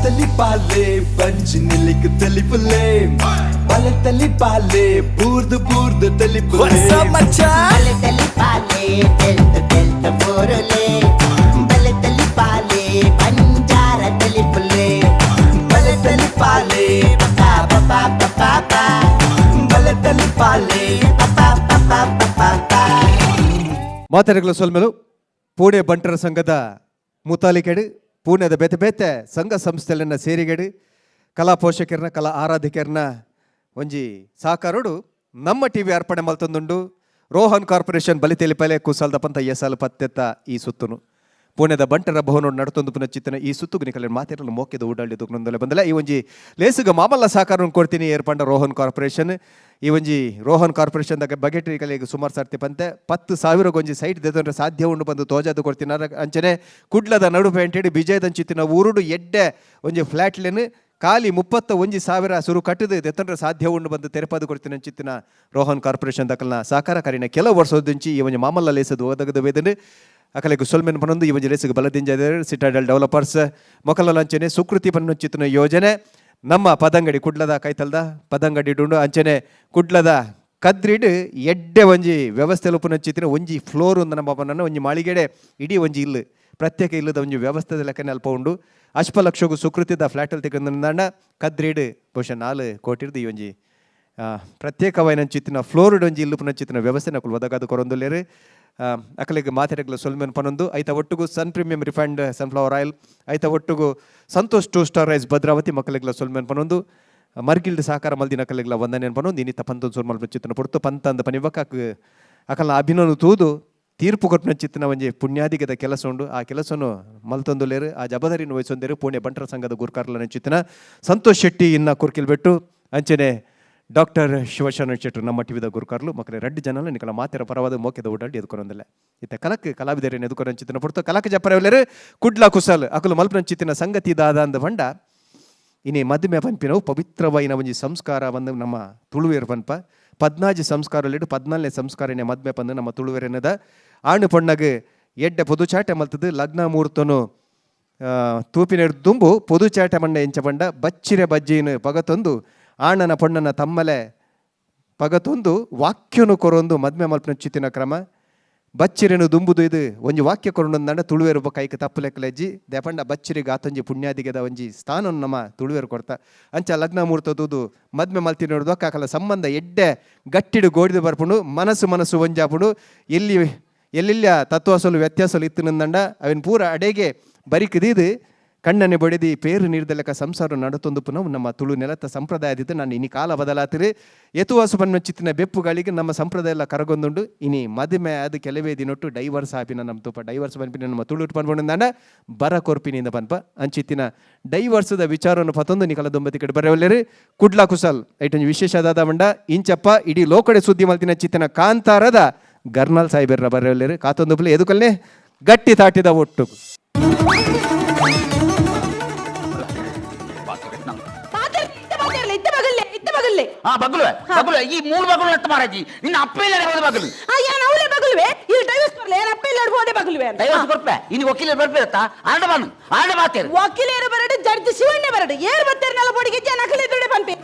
ತಲಿಪಾಲೆ ಬಂಜಿ ನಿಲಿಕ್ ತಲಿಪುಲೆ ಬಲೆ ತಲಿಪಾಲೆ ಬೂರ್ದು ಬೂರ್ದು ತಲಿಪುಲೆ. ಬಲೆ ತಲಿಪಾಲೆ ತೆಲ್ತ ತೆಲ್ತ ಬೋರುಲೆ ಬಲೆ ತಲಿಪಾಲೆ ಬಂಜಾರ ತಲಿಪುಲೆ ಬಲೆ ತಲಿಪಾಲೆ ಪಾ ಪಾ ಪಾ ಪಾ ಪಾ ಬಲೆ ತಲಿಪಾಲೆ ಪಾ ಪಾ ಪಾ ಪಾ ಪಾ. ಮಾತಾಡಿಗಳ ಸೊಲ್ಮೆಲು ಪೂಣೆ ಬಂಟರ ಸಂಘದ ಮುತಾಲಿಕೆಡು ಪೂಣೆದ ಬೇತೆ ಬೇತೆ ಸಂಘ ಸಂಸ್ಥೆಲೆನ ಸೇರಿಗೆಡು ಕಲಾ ಪೋಷಕರನ್ನ ಕಲಾ ಆರಾಧಕರನ್ನ ಒಂಜಿ ಸಾಕಾರುಡು ನಮ್ಮ ಟಿವಿ ಅರ್ಪಣೆ ಮಲ್ತೊಂದುಂಡು. ರೋಹನ್ ಕಾರ್ಪೊರೇಷನ್ ಬಲಿತೆಲಿಪಲೆ ಕುಸಲ್ದ ಪಂತ ಎಸಲ್ ಪತ್ತೆತ್ತ ಈ ಸುತ್ತುನು ಪುಣೆದ ಬಂಟರ ಭವನ ನಡತೊಂದು ಪುನಃ ಚಿತ್ತನ ಈ ಸುತ್ತುಗು ನಿಕಲೆ ಮಾತಿರಲು ಮೋಕೆದ ಊಡಾಳಿ ದುಗ್ನೊಂದಲೆ ಬಂದಲೆ ಈ ಒಂಜಿ ಲೇಸುಗ ಮಾಮಲ್ಲ ಸಾಕಾರ ಕೊಡ್ತೀನಿ ಏರ್ಪಂಡ ರೋಹನ್ ಕಾರ್ಪೊರೇಷನ್. ಈ ಒಂಜಿ ರೋಹನ್ ಕಾರ್ಪೊರೇಷನ್ ದಾಗ ಬಗೆಟ್ ಕಲೆಗೆ ಸುಮಾರು ಸರ್ತಿ ಪಂತೆ 10,000 ಒಂಜಿ ಸೈಟ್ ದೆತೊಂಡ್ರೆ ಸಾಧ್ಯ ಉಂಡು ಬಂದು ತೋಜಾದು ಕೊಡ್ತೀನಿ. ಅಂಚನೆ ಕುಡ್ಲದ ನಡು ಪೇಂಟೆಡ್ ಬಿಜಯದಂಚಿತ್ತಿನ ಊರುಡು ಎಡ್ಡೆ ಒಂಜಿ ಫ್ಲಾಟ್ಲೆನ್ ಖಾಲಿ 31,000 ಸುರು ಕಟ್ಟಿದು ದೆತ್ತಂಡ್ರೆ ಸಾಧ್ಯ ಉಂಡು ಬಂದು ತೆರಪಾದು ಕೊಡ್ತೀನಿ ಅಂಚಿತ್ತಿನ ರೋಹನ್ ಕಾರ್ಪೊರೇಷನ್ ದಕಲ್ನ ಸಾಕಾರ ಕರಿನ ಕೆಲವು ವರ್ಷದಿಂಚಿ ಈ ಒಂಜಿ ಮಾಮಲ್ಲ ಲೇಸದು ಒದಗದ ವೇದನೆ ಅಕಲೆಗ್ ಸೊಲ್ಮೆನ್ ಪನೊಂದು ಈ ಒಂಜಿ ಲೇಸಿಗೆ ಬಲದಿಂಜ ಸಿಟಾಡೆಲ್ ಡೆವಲಪರ್ಸ್ ಮೊಕಲಂಚನೆ ಸುಕೃತಿ ಪನ್ನುಚಿತ್ತಿನ ಯೋಜನೆ ನಮ್ಮ ಪದಂಗಡಿ ಕುಡ್ಲದ ಕೈತಲ್ದ ಪದಂಗಡಿ ಡುಂಡು ಅಂಚನೆ ಕುಡ್ಲದ ಕದ್ರಿಡ್ ಎಡ್ಡೆ ಒಂಜಿ ವ್ಯವಸ್ಥೆ ಉಪ್ಪುನಂಚಿತ್ತಿನ ಒಂಜಿ ಫ್ಲೋರ್ ಒಂದು ನಮ್ಮ ಪನ್ನನ ಒಂಜಿ ಮಾಳಿಗೆಡೆ ಇಡೀ ಒಂಜಿ ಇಲ್ಲು ಪ್ರತ್ಯೇಕ ಇಲ್ಲದ ಒಂಜಿ ವ್ಯವಸ್ಥೆದ ಲೆಕ್ಕನೆ ಅಲ್ಪ ಉಂಡು. ಅಶ್ಪ ಲಕ್ಷಗೂ ಸುಕೃತಿದ ಫ್ಲಾಟಲ್ಲಿ ತೆಗೆದ ಕದ್ರಿಡ್ ಬಹುಶಃ 4 ಕೋಟಿರ್ದು ಈ ಒಂಜಿ ಪ್ರತ್ಯೇಕವಾಯಿನಂಚಿತ್ತಿನ ಫ್ಲೋರ್ಡ್ ಒಂಜಿ ಇಲ್ಲು ಪುನಂಚಿತ್ತಿನ ವ್ಯವಸ್ಥೆ ನಕುಲು ಒದಗಾದು ಕೊರೊಂದುಲ್ಲೆರ್. ಅಕಲೆಗ್ ಮಾತೆರೆಗ್ಲ ಸೊಲ್ಮೆನ್ ಪನೊಂದು ಐತ ಒಟ್ಟುಗು Sun premium refined sunflower oil ಐತ ಒಟ್ಟುಗು ಸಂತೋಷ್ 2 ಸ್ಟಾರ್ ರೈಸ್ ಭದ್ರಾವತಿ ಮಕ್ಕಳಿಗ್ಲ ಸೊಲ್ಮೆನ್ ಪನೊಂದು ಮರ್ಗಿಲ್ಡ್ ಸಹಕಾರ ಮಲ್ದಿನ ಅಕಲೆಗ್ಲ ವಂದನೆ ಪನೊಂದು ಇನ್ನಿತ್ತ ಪಂತೊಂದು ಸೊಲ್ಮಲ್ ಚಿತ್ತನ ಪೊರ್ತು ಪಂತಂದ ಪನಿಬಕ ಅಕಲ್ನ ಅಭಿನನು ತೂದು ತೀರ್ಪು ಕೊಟ್ಟಿನ ಚಿತ್ತನ ಒಂಜಿ ಪುಣ್ಯಾದಿಗದ ಕೆಲಸ ಉಂಡು. ಆ ಕೆಲಸನು ಮಲ್ತೊಂದುಲೇರು ಆ ಜಬದಾರಿನ ವಹಿಸೊಂದೇರು ಪುಣೆ ಬಂಟರ ಸಂಘದ ಗುರುಕಾರ್ಲನ ಚಿತ್ತನ ಸಂತೋಷ್ ಶೆಟ್ಟಿ ಇನ್ನ ಕುರ್ಕಿಲ್ ಬೆಟ್ಟು ಅಂಚನೆ ಡಾಕ್ಟರ್ ಶಿವಶರಣ ಶೆಟ್ಟರು ನಮ್ಮ ಟಿವಿದ ಗುರುಕಾರ್ಲು ಮಕ್ಕಳ ರೆಡ್ಡು ಜನಲು ನಿಕಲ ಮಾತೆರ ಪರವಾದ ಮೋಕೆದ ಓಡಾಡಿ ಎದುಕೊರೊಂದಿಲ್ಲ. ಇತ್ತ ಕಲಕ್ ಕಲಾವಿದರೇನು ಎದುಕೊರಂಚಿತ್ತಿನ ಪೊರ್ತು ಕಲಕ ಜಪ್ಪರವಲ್ಲೇರು ಕುಡ್ಲ ಕುಸಲ್ ಅಕಲು ಮಲ್ಪನಂಚಿತ್ತಿನ ಸಂಗತಿ ದಾದ ಅಂದ ಬಂಡ ಇನಿ ಮದುಮೆ ಪನ್ಪಿನವು ಪವಿತ್ರವಾಯಿನ ಒಂಜಿ ಸಂಸ್ಕಾರ ಬಂದು ನಮ್ಮ ತುಳುವೇರು ಪನ್ಪ ಪದ್ನಾಜಿ ಸಂಸ್ಕಾರಲಿಡು 14ನೇ ಸಂಸ್ಕಾರನೇ ಮದ್ಮೆ ಪಂದು ನಮ್ಮ ತುಳುವೇರೆನದ ಆಣು ಪೊಣ್ಣಗ್ ಎಡ್ಡೆ ಪೊದು ಚಾಟೆ ಮಲ್ತದು ಲಗ್ನ ಮುಹೂರ್ತನು ತೂಪಿನ ದುಂಬು ಪೊದು ಚಾಟೆ ಮಣ್ಣ ಎಂಚ ಪಂಡ ಬಚ್ಚಿರೆ ಬಜ್ಜಿನ ಪಗತೊಂದು ಆಣನ ಪೊಣ್ಣನ ತಮ್ಮಲೆ ಪಗತೊಂದು ವಾಕ್ಯನು ಕೊರೊಂದು ಮದ್ಮೆ ಮಲ್ಪನ ಚಿತ್ತಿನ ಕ್ರಮ ಬಚ್ಚಿರೆನು ದುಂಬುದು ಇದು ಒಂಜಿ ವಾಕ್ಯ ಕೊರೊಂದಂಡ ತುಳುವೇರು ಕೈಕ್ ತಪ್ಪು ಲೆಕ್ಕಲೆಜ್ಜಿ ದೇಪಂಡ ಬಚ್ಚಿರಿಗೆ ಆತೊಂಜಿ ಪುಣ್ಯಾದಿಗೆದ ಒಂಜಿ ಸ್ಥಾನ ನಮ್ಮ ತುಳುವೇರು ಕೊಡ್ತ ಅಂಚ ಲಗ್ನ ಮುಹೂರ್ತ ತೂದು ಮದ್ಮೆ ಮಲ್ತಿ ನೋಡುದು ಅಕ್ಕಲ ಸಂಬಂಧ ಎಡ್ಡೆ ಗಟ್ಟಿಡು ಗೋಡಿದು ಬರ್ಪುಂಡು ಮನಸ್ಸು ಮನಸ್ಸು ಒಂಜಾಪುಂಡು ಎಲ್ಲಿ ಎಲ್ಲೆಲ್ಲ ತತ್ವಾಸಲು ವ್ಯತ್ಯಾಸಲು ಇತ್ತು ನಂದಂಡ ಅವಿನ ಪೂರ ಅಡೆಗೆ ಬರಿಕದೀದು ಕಣ್ಣನೆ ಬಡಿದಿ ಪೇರು ನೀರ್ದಲೆಕ್ಕ ಸಂಸಾರ ನಡತೊಂದು ಪುನಃ ನಮ್ಮ ತುಳು ನೆಲತ್ತ ಸಂಪ್ರದಾಯದಿತ್ತು. ನಾನು ಇನಿ ಕಾಲ ಬದಲಾತಿರಿ ಯತುವಾಸು ಪನ್ನ ಚಿತ್ತಿನ ಬೆಪ್ಪುಗಳಿಗೆ ನಮ್ಮ ಸಂಪ್ರದಾಯ ಎಲ್ಲ ಕರಗೊಂದುಂಡು. ಇನಿ ಮದುವೆ ಅದು ಕೆಲವೇ ದಿನೊಟ್ಟು ಡೈವರ್ಸ್ ಆಪಿನ ನಮ್ಮ ತುಪ್ಪ ಡೈವರ್ಸ್ ಪನ್ಪಿನ ನಮ್ಮ ತುಳು ಪನ್ಪೊಂಡು ಬರ ಕೊರ್ಪಿನಿಂದ ಪನ್ಪ ಅಂಚಿತ್ತಿನ ಡೈವರ್ಸದ ವಿಚಾರವನ್ನು ಪತೊಂದು ನಿಕಲ ದುಂಬತಿ ಕಡೆ ಬರವಲ್ಲೇರಿ ಕುಡ್ಲ ಕುಸಲ್ ಐಟೊಂಜಿ ವಿಶೇಷ ದಾದ ಮಂಡ ಇಂಚಪ್ಪ ಇಡೀ ಲೋಕಡೆ ಸುದ್ದಿ ಮಲ್ತಿನ ಚಿತ್ತಿನ ಕಾಂತಾರದ ಗರ್ನಾಲ್ ಸಾಹೇಬರ್ರ ಬರವಲ್ಲೇರಿ ಕಾತೊಂದು ಪುಲೆ ಎದುಕಲ್ನೇ ಗಟ್ಟಿ ತಾಟಿದ ಒಟ್ಟು. ಇತ್ತ ಬಗಲ್ಲೆ ಇತ್ತ ಬಗಲ್ಲೆ. ಹಾ ಬಗ್ಲುವೆ ಬಗ್ಲುವೆ ಈ ಮೂರು ಬಗ್ಲು ಎತ್ತ ಮಾರಾಜಿ ನಿನ್ನ ಅಪ್ಪ ಇಲ್ಲ ಯಾವ್ದು ಬಗ್ಲು. ಆ ಏನ್ ಅವಳೇ ಬಗಲ್ವೆ ಇಲ್ಲಿ ಡೈವರ್ಸ್ ಕೊರ್ಲೆ ಏನ್ ಅಪ್ಪ ಇಲ್ಲ ಹೋದೆ ಬಗಲ್ವೆ ಅಂತ. ದೈವಸ್ ಕೊರ್ಪೆ ಇನ್ನು ವಕೀಲರು ಬರ್ಬೇಕತ್ತ ಆರಡ ಬಾನು ಆರಡ ಬಾತೇರು. ವಕೀಲರು ಬರಡು ಜಡ್ಜ್ ಶಿವಣ್ಣ ಬರಡು ಏರ್ ಬತ್ತೇರ್ನೆಲ್ಲ ಬೋಡಿಗೆ ನಕಲಿ ದುಡೆ ಪನ್ಪೆ.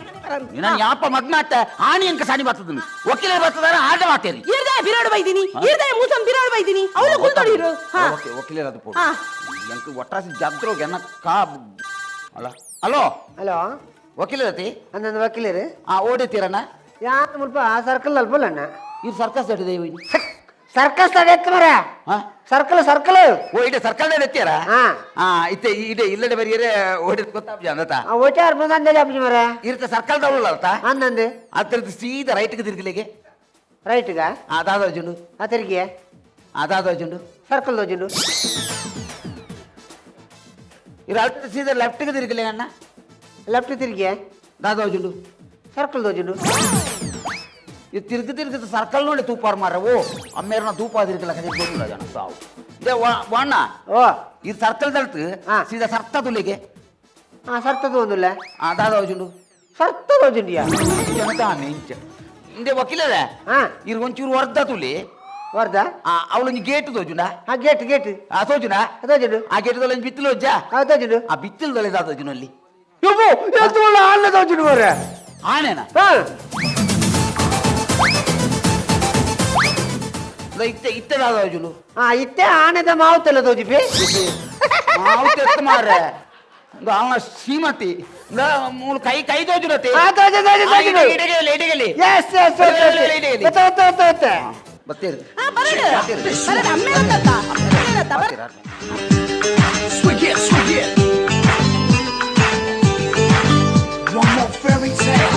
ನಾನು ಯಾಪ ಮದ್ನ ಆತ ಆಣಿ ಅಂಕ ಸಾಣಿ ಬರ್ತದ ವಕೀಲರು ಬರ್ತದಾರ ಆರಡ ಬಾತೇರಿ. ಇರ್ದಾಯ ಬಿರಾಡು ಬೈದಿನಿ ಇರ್ದಾಯ ಮೂಸಂ ಬಿರಾಡು ಬೈದಿನಿ ಅವಳು ಕುಲ್ತೊಡಿರು ಹಾ. ಓಕೆ ವಕೀಲರು ಅದು ಪೋಡು ಹಾ. ಎಂಕ್ ಒಟ್ರಾಸಿ ಜಬ್ದ್ರೋಗ ಎನ್ನ ಕಾ ಅಲ್ಲ ಹಲೋ. ಹಲೋ. ವಕೀಲರತಿ. ನನ್ನ ವಕೀಲರು. ಆ ಓಡಿತೀರಣ್ಣ. ಯಾನ್ ಮುಲ್ಪ ಸರ್ಕಲ್ ಅಲ್ಪಲ್ಲ. ಇದು ಸರ್ಕಸ್ ಹಿಡಿದೆ. ಸರ್ಕಸ್ ಎತ್ತ ಮರ. ಹಾ? Circle circle. ಓ ಇಡೆ ಸರ್ಕಲ್ ಎತ್ತಿಯಾರ. ಹಾ. ಹಾ ಇತ್ತೆ ಇಡೆ ಇಲ್ಲಡೆ ಬರಿಯರೆ ಓಡಿ ಗೊತ್ತಾಪ್ಜ ಅಂದತ. ಓಟೆ ಅರ್ಪದ ಅಂದೇಳಿ ಅಪ್ಜಿ ಮರ. ಇರ್ತ ಸರ್ಕಲ್ ದೌಳಲ್ಲ ಅರ್ಥ. ಅಂದಂದು. ಅದ್ರದ್ದು ಸೀದಾ ರೈಟ್ಗೆ ತಿರುಗಲಿಗೆ. ರೈಟ್ಗ. ಅದಾದ ಜುಂಡು. ಆ ತಿರುಗಿ. ಅದಾದ ಜುಂಡು. ಸರ್ಕಲ್ ದೋಜುಂಡು. ಇದು ಅಲ್ಟ ಸೀದಾ ಲೆಫ್ಟ್ಗೆ ತಿರುಗಲಿ ಅಣ್ಣ. ಲೆಫ್ಟ್ ತಿರುಗಿ. ದಾದ ಜುಂಡು. ಸರ್ಕಲ್ ದೋಜುಂಡು. ಇದು ತಿರುಗಿ ತಿರುಗಿ ಸರ್ಕಲ್ ನೋಡಿ ತೂಪಾರ್ ಮಾರ ಓ ಅಮ್ಮೇರ್ನ ತೂಪ ತಿರುಗಲ ಕದೆ ಗೊತ್ತಿಲ್ಲ ಜನ ಸಾವು ಇದೆ ವಣ್ಣ. ಓ. ಇದು ಸರ್ಕಲ್ ದಳ್ತು. ಹಾ. ಸೀದಾ ಸರ್ತ ತುಲಿಗೆ. ಆ ಸರ್ತದ ಒಂದುಲ್ಲ. ದಾದ ಜುಂಡು. ಸರ್ತ ದೋಜುಂಡಿಯಾ. ಜನತಾ ಇಂಚ ಇಂದೆ ವಕೀಲರೇ. ಹಾ. ಇರ್ ಒಂಚೂರು ವರ್ಧ ತುಲಿ. ವರ್ದ. ಅವಳೊಂಜಿ ಗೇಟ್ ತೋಜುಂಡ? ಆ ಗೇಟ್ ಗೇಟ್. ಆ ತೋಜುಂಡ? ತೋಜುಂಡು. ಆ ಗೇಟ್ ದೊಲಂಜಿ ಬಿತ್ತಿಲು ಹೋಜ್ಜಾ? ಆ ತೋಜುಂಡು. ಆ ಬಿತ್ತಿಲ್ ದೊಲೆ ತೋಜುನ ಅಲ್ಲಿ. ಇವು ಎತ್ತು ಒಳ್ಳೆ ಆನೆ ತೋಜುಂಡು ಮಾರ್ರೆ. ಆನೇನಾ? ಹಾ. ಇತ್ತೆ ಇತ್ತೆ ದಾದ ತೋಜುಂಡು? ಆ ಇತ್ತೆ ಆನೆದ ಮಾವುತೆಲ್ಲ ತೋಜಿಪಿ. ಮಾವು ತೆತ್ತು ಮಾರ್ರೆ, ಇಂದು ಅವನ ಶ್ರೀಮತಿ ಇಂದ ಮೂಲು ಕೈ ಕೈ ತೋಜುನತೆ. ಆ ತೋಜು ತೋಜು ತೋಜುಂಡು. ಇಡಗಲಿ ಇಡಗಲಿ. S S S. ಒತ್ತ ಒತ್ತ ಒತ್ತ ಒತ್ತ. ಬತ್ತೀರಿ. ಹಾ, ಬರಡು ಬರಡು, ಅಮ್ಮೆ ಗೊತ್ತತ್ತ ಅಮ್ಮೆ ಬರ. Swing it, swing it. One more fairy tale.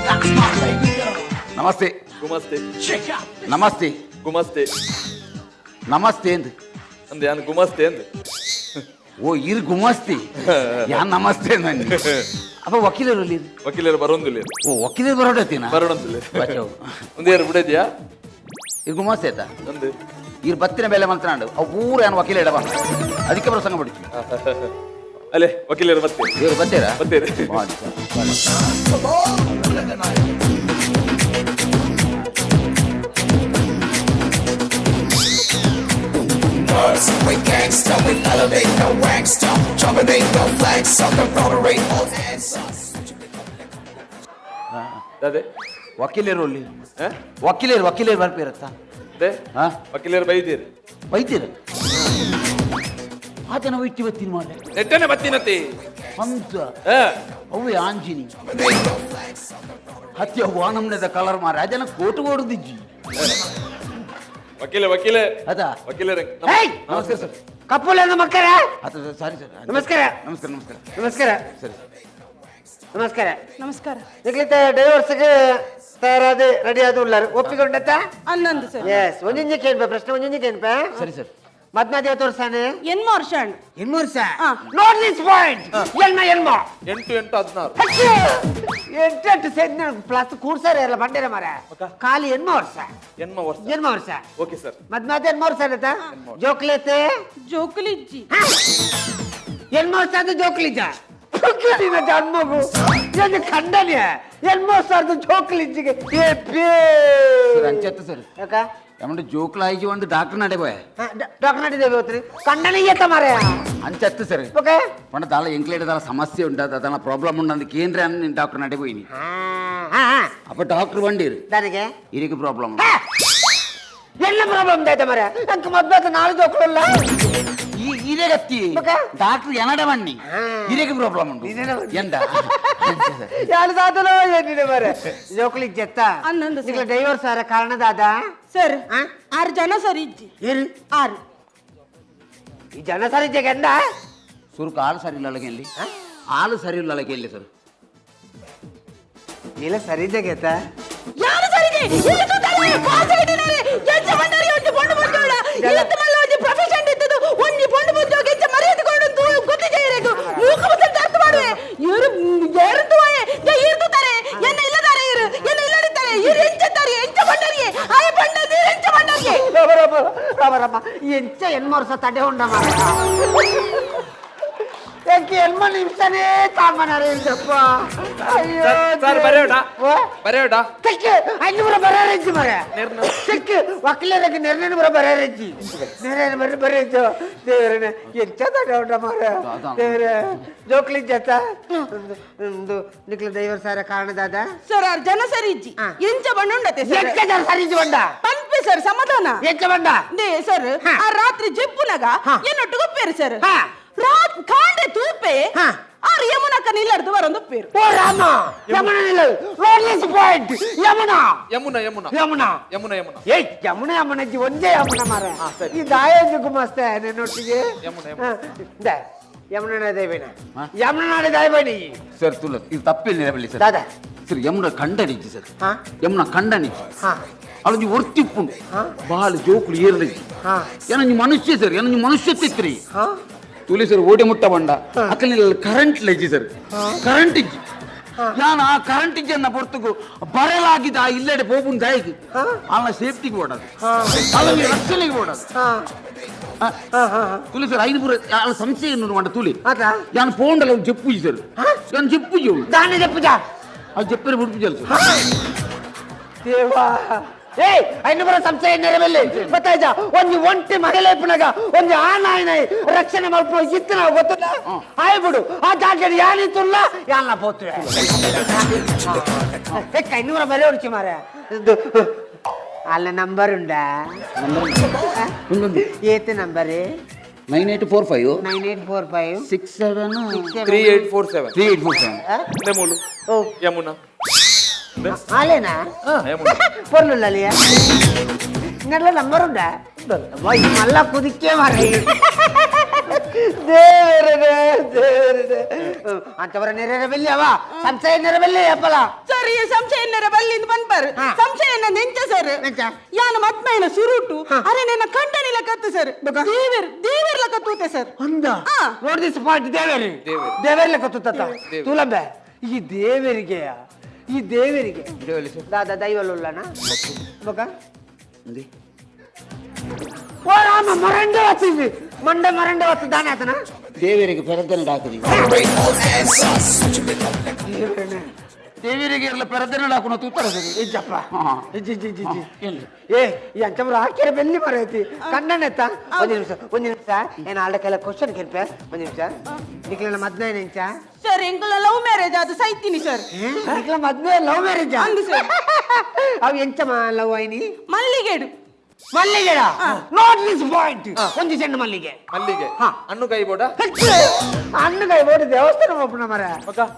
That's my baby girl. Namaste. ಗುಮಸ್ತೆ. Check out. Namaste. ಗುಮಸ್ತೆ. Namaste ಅಂದ್. ಅಂದೆ ಯಾನ್ ಗುಮಸ್ತೆ ಅಂದೆ. ಓ, ಇರ್ ಗುಮಸ್ತಿ, ಯಾನ್ ನಮಸ್ತೆ ನನ್ನಿ. ಅಪ್ಪ, ವಕೀಲರು ಇಲ್ಲಿ? ವಕೀಲರು ಬರೋಂದಿಲ್ಲ. ಓ, ವಕೀಲರು ಬರೋಡತ್ತೀನ? ಬರೋಣಂತಿಲ್ಲ. ಬಚಾವ್. ಒಂದು ಯಾರು ಬಿಡದ್ಯಾ? ಇರ್ ಗುಮಸ್ತೆ ಆಯ್ತಾ? ಅಂದೆ. ಇರ್ ಬತ್ತಿನ ಬೆಲೆ ಮಂತ್ರಾಂಡು ಅವು ಪೂರ ಏನು ವಕೀಲ ಇಡಬ, ಅದಕ್ಕೆ ಪ್ರಸಂಗ ಬಿಡ್ತಿ. ಅಲ್ಲೇ ವಕೀಲರು ಬರ್ತೀರಿ. ಇವ್ರು ಬತ್ತೀರಾ? ಬರ್ತೀರಿ. Bali sir, Bali. We gangsta, we elevate the wankster, dominate the flag, sucker, tolerate all answers. ಅದೇ. ವಕೀಲರು ಅಲ್ಲಿ? ಹ? ವಕೀಲರು ವಕೀಲರು ಬರ್ಪಿರತ್ತಾ? ಅದೇ. ಹಾ. ವಕೀಲರು ಬೈದೀರಿ. ಬೈತೀರ? ಆತ ನಾವು ಇಟ್ಟಿ ಬತ್ತೀನಿ ಮಾಡೆ. ನೆಟ್ಟನೆ ಬತ್ತೀನತಿ. ಹಂಸ. ಹಾ. ಅವು ಆಂಜಿನಿ ಹತ್ತಿ ಅವು ನಮ್ನೆದ ಕಲರ್ ಮಾರ ಅದನ್ನ ಕೋಟು ಓಡುದಿಜ್ಜಿ. ವಕೀಲೆ ವಕೀಲೆ. ಅದಾ. ವಕೀಲರೇ. ಏಯ್! ನಮಸ್ಕಾರ ಸರ್. ಕಪ್ಪುಲ ಮಕ್ಕಳ. ಆತ ಸಾರಿ ಸರ್. ನಮಸ್ಕಾರ. ನಮಸ್ಕಾರ ನಮಸ್ಕಾರ. ನಮಸ್ಕಾರ. ಸರಿ. ನಮಸ್ಕಾರ. ನಮಸ್ಕಾರ. ನಿಕ್ಲಿತ ಡೈವರ್ಸ್ಗೆ ತಯಾರಾದ ರೆಡಿ ಆದ ಉಳ್ಳಾರು ಒಪ್ಪಿಕೊಂಡತ್ತ? 11 ಸರ್. ಎಸ್, ಒಂದೊಂದು ಕೇಳ್ಪೆ ಪ್ರಶ್ನೆ, ಒಂದೊಂದು ಕೇಳ್ಪೆ. ಸರಿ ಸರ್. ಮದ್ಮಾದಿ ತೋರ್ಸಾನೆ? ಎನ್ಮ ವರ್ಷ ಅಂಡ್. ಎನ್ಮೂರು. ಹಾ. Note this point. ಎನ್ಮ ಎನ್ಮ. 8 8 16. ಎಂಟು ಎಂಟು ಸೇದ್ ಪ್ಲಸ್ ಕೂಡ್ಸಾರ ಎಲ್ಲ ಬಂಡೇರ ಮಾರ ಖಾಲಿ ಎನ್ಮ ವರ್ಷ. ಎನ್ಮ ವರ್ಷ. ಎನ್ಮ ವರ್ಷ. Okay sir. ಮದ್ಮಾದಿ ಎನ್ಮ ವರ್ಷ ಆನತ ಜೋಕ್ಲೇತೆ? ಜೋಕುಲಿಜ್ಜಿ. ಎನ್ಮ ವರ್ಷ ಅದು ಜೋಕ್ಲಿಜ ನಿನ್ನ ಜನ್ಮಗು ಏನು ಖಂಡನೆ, ಎನ್ಮ ವರ್ಷ ಅದು ಜೋಕ್ಲಿಜ್ಜಿಗೆ ಏ ಪೇ. Sir, ಅಂಚತ್ತು sir. ಯಾಕ? ಏಮಂటే ಜೋಕ್ಲಾಯಿಜಿ ಒಂದು ಡಾಕ್ಟರ್ ನಡೆ ಬೋಯ್. ಡಾಕ್ಟರ್ ನಡಿದೇವೆ ಹೋತ್ರಿ ಖಂಡನೆ ಏತ ಮಾರ. ಅಂಚತ್ತು ಸರ್. ಓಕೆ. ಪಂಡ ದಾಲ ಎಂಕ್ಲೇಡ್ ದಾಲ ಸಮಸ್ಯೆ ಉಂಟು, ಅದನ್ನ ಪ್ರಾಬ್ಲಮ್ ಉಂಟು ಅಂದ್ ಕೇಂದ್ರ ನೀನು ಡಾಕ್ಟರ್ ನಡೆ పోయిನಿ. ಹಾ ಹಾ. ಅಪ್ಪ ಡಾಕ್ಟರ್ ಬಂಡೀರು. దానికి ಇರಿಗೆ ಪ್ರಾಬ್ಲಮ್. ಎಲ್ಲ ಪ್ರಾಬ್ಲಮ್ ಆಯ್ತಾ ಮರ, ಅಂಕ ಮದ್ವೆ ನಾಳೆ ಜೋಕ್ಲಲ್ಲ. ಈ ಇರೇಗತ್ತಿ. ಬಕ? ಡಾಕ್ಟರ್ ಎನಡ ಬನ್ನಿ. ಹಾ. ಇರೇಗೆ ಪ್ರಾಬ್ಲಮ್ ಉಂಟು. ಇದೇನ ಬನ್ನಿ. ಎಂದ? ಯಾರು ಸಾಧನೋ ಏನಿದೆ ಮರ ಜೋಕ್ಲಿಗೆ ಜೆತ್ತ. 11 ಸರ್. ಡೈವರ್ಸ್ ಆರ ಕಾರಣದಾದ? ಸರ್. ಆ? 6 ಜನ ಸರ್ ಇಜ್ಜಿ. ಏನು? 6. ಈ ಜನ ಸರಿ ಜಗಂದ. ಸುರುಕು ಆಳು ಸರಿ ಇಲ್ಲ ಅಳಗೆ ಇಲ್ಲಿ, ಆಳು ಸರಿ ಇಲ್ಲ ಅಳಗೆ ಇಲ್ಲಿ ಸರ್. ಇಲ್ಲ ಸರಿ ಜಗತ್ತ. ಯಾರು ಸರಿ ಇದೆ? ಇಲ್ಲಿ ತೂತಾರೆ, ಕಾಸು ಕಟ್ಟಿದ್ದಾರೆ. ಎಂಚ ಬಂಡಾರಿ ಒಂಜಿ ಪೊಣ್ಣು ಪೊಂಜೋಡ. ಇತ್ತು ಮಲ್ಲ ಒಂಜಿ ಪ್ರೊಫೆಷನ್ ಇತ್ತದು. ಒಂಜಿ ಪೊಣ್ಣು ಪೊಂಜೋಗೆ ಎಂಚ ಮರ್ಯಾದೆ ಕೊಡು ಅಂತ ಗೊತ್ತಿದೆ ಇರೆಗು. ಮೂಕ ಮುಸಲ್ ಅರ್ಥ ಮಾಡುವೆ. ಇವರು ಏರು ತೂವೆ. ಇರು ತೂತಾರೆ. ಎನ್ನ ಇಲ್ಲದಾರೆ ಇರು. ಎನ್ನ ಇಲ್ಲದಿದ್ದಾರೆ. ಇರು ಎಂಚತ್ತಾರೆ, ಎಂಚ ಬಂಡಾರಿಗೆ. ಆಯ ಬಂಡಾರಿ ಇರು ಎಂಚ ಬಂಡಾರಿಗೆ. ರಾಮ ರಾಮ ರಾಮ ರಾಮ, ಎಂಚ ಎನ್ಮೋರ್ಸ ತಡೆ ಉಂಡ ಮಾರ. ಯಾಕೆ ಎನ್ಮ ನಿಮಿಷನೇ ತಾಮನಾರೆ ಇದ್ದಪ್ಪ, ಅಯ್ಯೋ. ಸರ್, ಬರೆಯೋಣ? ಓ? ಬರೆಯೋಣ? ತೆಕ್ಕೆ ಐನೂರ ಬರಾರೆಜ್ಜಿ ಮರ. ನೆರ್ನ. ತೆಕ್ಕೆ ವಕೀಲರಿಗೆ ನೆರ್ನೂರ ಬರಾರೆಜ್ಜಿ ನೆರೆ ಬರ ಬರೆಜ್ಜು. ದೇವರೇ, ಎಂಚ ತಡೆ ಉಂಡ ಮಾರ. ದೇವರೇ, ಜೋಕ್ಲಿ ಜತ ಒಂದು ನಿಕ್ಲ ದೈವರ್ ಸಾರ ಕಾರಣದಾದ? ಸರ್, 6 ಜನ ಸರಿ ಇಜ್ಜಿ. ಆ. ಎಂಚ ಬಣ್ಣ ಉಂಡತೆ ಸರ್? ಎಂಚ ಜನ ಸರಿ ಇಜ್ಜಿ ಬಂಡ? ಪನ್ಪೆ ಸರ್ ಸಮಾಧಾನ. ಎಂಚ ಬಂಡ? ನೇ ಸರ್. ಹಾ. ಆ ರಾತ್ರಿ ಜೆಪ್ಪುನಗ ಹಾ. ಎನ್ನೊಟ್ಟು ಗೊಪ್ಪೇರು ಸರ್. ಹಾ. ರಾತ್ ಕಾಂಡೆ ತೂಪೆ. ಹಾ. ಆರು ಯಮುನಕ್ಕ ನಿಲ್ಲರ್ದು ಬರೊಂದು ಪೇರು. ಓ ರಾಮ, ಯಮುನ ನಿಲ್ಲದು. Road point Yamuna. Yamuna Yamuna. Yamuna. Yamuna Yamuna. ಏಯ್, ಯಮುನ ಯಮುನ ಜಿ ಒಂದೇ ಯಮುನ ಮಾರ. ಈ ದಾಯ ಗುಮಾಸ್ತೆ ನಿನ್ನೊಟ್ಟಿಗೆ. ಯಮುನ, ಯಮುನ. ಯಮುನ ದೈವೇನ? ಹಾ? ಯಮುನ ದೈವೇನಿ. ಸರ್, ತುಲ ಇದು ತಪ್ಪಿಲ್ಲ ಬಳ್ಳಿ ಸರ್. ದಾದಾ. ಸರ್, ಯಮುನ ಕಂಡನಿಜ್ಜಿ ಸರ್. ಹಾ? ಯಮುನ ಕಂಡನಿಜ್ಜಿ. ಹಾ. ಅವಳೊಂಜಿ ಒರ್ತಿಪ್ಪುಂಡು ಬಾಲ್ ಜೋಕುಲು ಏರ್ಲಿಜ್ಜಿ. ಹಾ. ಏನೊಂಜಿ ಮನುಷ್ಯ ಸರ್, ಏನೊಂಜಿ ಮನುಷ್ಯ ತಿತ್ರಿ. ಹಾ. ತುಲಿ ಸರ್, ಓಡಿ ಮುಟ್ಟ ಬಂಡ ಅಕ್ಕಲ್ಲಿ ಕರೆಂಟ್ ಲಜ್ಜಿ ಸರ್, ಕರೆಂಟ್ ಇಜ್ಜಿ. ಯಾನ್ ಆ ಕರೆಂಟ್ ಇಜ್ಜನ್ನ ಪೊರ್ತುಗು ಬರಲಾಗಿದ್ದ ಆ ಇಲ್ಲೆಡೆ ಪೋಪುನ್ ದಾಯಿಗೆ ಅಲ್ಲ ಸೇಫ್ಟಿಗೆ ಓಡೋದು, ಅಲ್ಲಿ ರಕ್ಷಣೆಗೆ ಓಡೋದು. ಹಾ ಹಾ ಹಾ. ತುಲಿ ಸರ್, 500 ಅಲ್ಲ ಸಂಶಯ ಇನ್ನೂರು ಮಂಡ ತುಲಿ. ಆತ? ಯಾನ್ ಪೋಂಡಲ ಅವ್ನು ಜಪ್ಪುಜಿ ಸರ್, ಯಾನ್ ಜಪ್ಪುಜಿ ಅವಳು. ದಾನಿ ಜಪ್ಪುಜ? ಅದು ಜಪ್ಪರೆ ಬಿಡ್ಪುಜಲ್ಲ ಸರ್. ದೇವಾ. ಏಯ್ ಐನೂರ ಸಂಶಯ ನೆರವೆಲ್ಲಿ ಗೊತ್ತಾಯ್ತಾ? ಒಂಜಿ ಒಂಟಿ ಮಹಿಳೆ ಇಪ್ಪನಾಗ ಒಂಜಿ ಆನಾಯನ ರಕ್ಷಣೆ ಮಲ್ಪ ಇತ್ತು ನಾವು ಗೊತ್ತಿಲ್ಲ ಆಯ್ಬಿಡು. ಆ ಜಾಗದಲ್ಲಿ ಯಾನಿತ್ತುಲ್ಲ ಯಾನ ಪೋತುವೆ. ಐನೂರ ಬೆಲೆ ಹೊಡಿಚಿ ಮಾರ. ಅಲ್ಲ ನಂಬರ್ ಉಂಡಾ? ಏತ್ ನಂಬರ್? 9845. 9845. 67. 3847. 3847. ನೆಮುಲು. ಓ. ಯಮುನಾ. ಆಲೇನಾ? ಯಮುನಾ. పొర్లుల్లాలియా ఇంట్లో నంబర్ ఉందా? మళ్ళా కుదిక్కే మరి. ದೇವರೇ ದೇವರೇ, ಅಂತವರ ನೆರೆ ಅವ ಸಂಶಯ ನೆರವೆಲ್ಲಿ ಅಪ್ಪಲ. ಸರ್, ಈ ಸಂಶಯ ನೆರೆ ಬಲ್ಲಿಂದ ಪನ್ಪರ್. ಸಂಶಯ ನೆಂಚ ಸರ್? ನೆಂಚ? ಯಾನ ಮತ್ಮೈನ ಸುರುಟು ಅರೆ ನನ್ನ ಕಂಡನಿಲ ಕತ್ತು ಸರ್, ದೇವರ್ ದೇವರ್ ಲಕ ತೂತೆ ಸರ್. ಅಂದ? ನೋಡ್ this point. ದೇವರಿ ದೇವರಿ ಲೆಕ್ಕ ತುತ್ತ ತೂಲಂಬೆ. ಈ ದೇವರಿಗೆ, ಈ ದೇವರಿಗೆ ದಾದಾ ದೈವಲುಲ್ಲನ ಬೊಕ ಓ ರಾಮ ಮರಂಡೆ ವತ್ತಿದ್ವಿ ಮಂಡೆ ಮರಂಡೆ ವತ್ತು ದಾನೆ ಆತನ. ದೇವರಿಗೆ ಪೆರದನೆ ಹಾಕುದಿ. ದೇವರಿಗೆ ಎಲ್ಲ ಪೆರದನೆ ಹಾಕುನ ತೂತರ ಸರಿ. ಇಜ್ಜಪ್ಪ, ಇಜ್ಜಿ ಇಜ್ಜಿ ಇಜ್ಜಿ ಇಜ್ಜಿ. ಏ, ಈ ಅಂಚಮ್ರ ಹಾಕ್ಯಾರ ಬೆಲ್ಲಿ ಮರೈತಿ ಕಣ್ಣನೆತ್ತ. ಒಂದು ನಿಮಿಷ, ಒಂದು ನಿಮಿಷ, ಏನು ಆಲ್ಡ ಕೆಲ ಕ್ವಶನ್ ಕೇಳ್ಪೆ. ಒಂದು ನಿಮಿಷ. ನಿಕ್ಲ ಮದ್ವೆ ನಿಂಚ? ಸರ್, ಎಂಕುಲ ಲವ್ ಮ್ಯಾರೇಜ್ ಅದು ಸೈತೀನಿ ಸರ್. ನಿಕ್ಲ ಮದ್ವೆ ಲವ್ ಮ್ಯಾರೇಜ್? ಅಂದು ಸರ್. ಅವು ಎಂಚಮ್ಮ ಲವ್ ಐನಿ? ಮಲ್ಲಿಗೆಡು. ಮಲ್ಲಿಗೆಡ? Note this point. ಒಂದು ಚೆಂಡು ಮಲ್ಲಿಗೆ. ಮಲ್ಲಿಗೆ. ಹಣ್ಣು ಕೈ ಬೋಡ. ಹಣ್ಣುಕಾಯಿ ಬೋರ್ಡ್ ದೇವಸ್ಥಾನ ಒಪ್ಪನ ಮರ.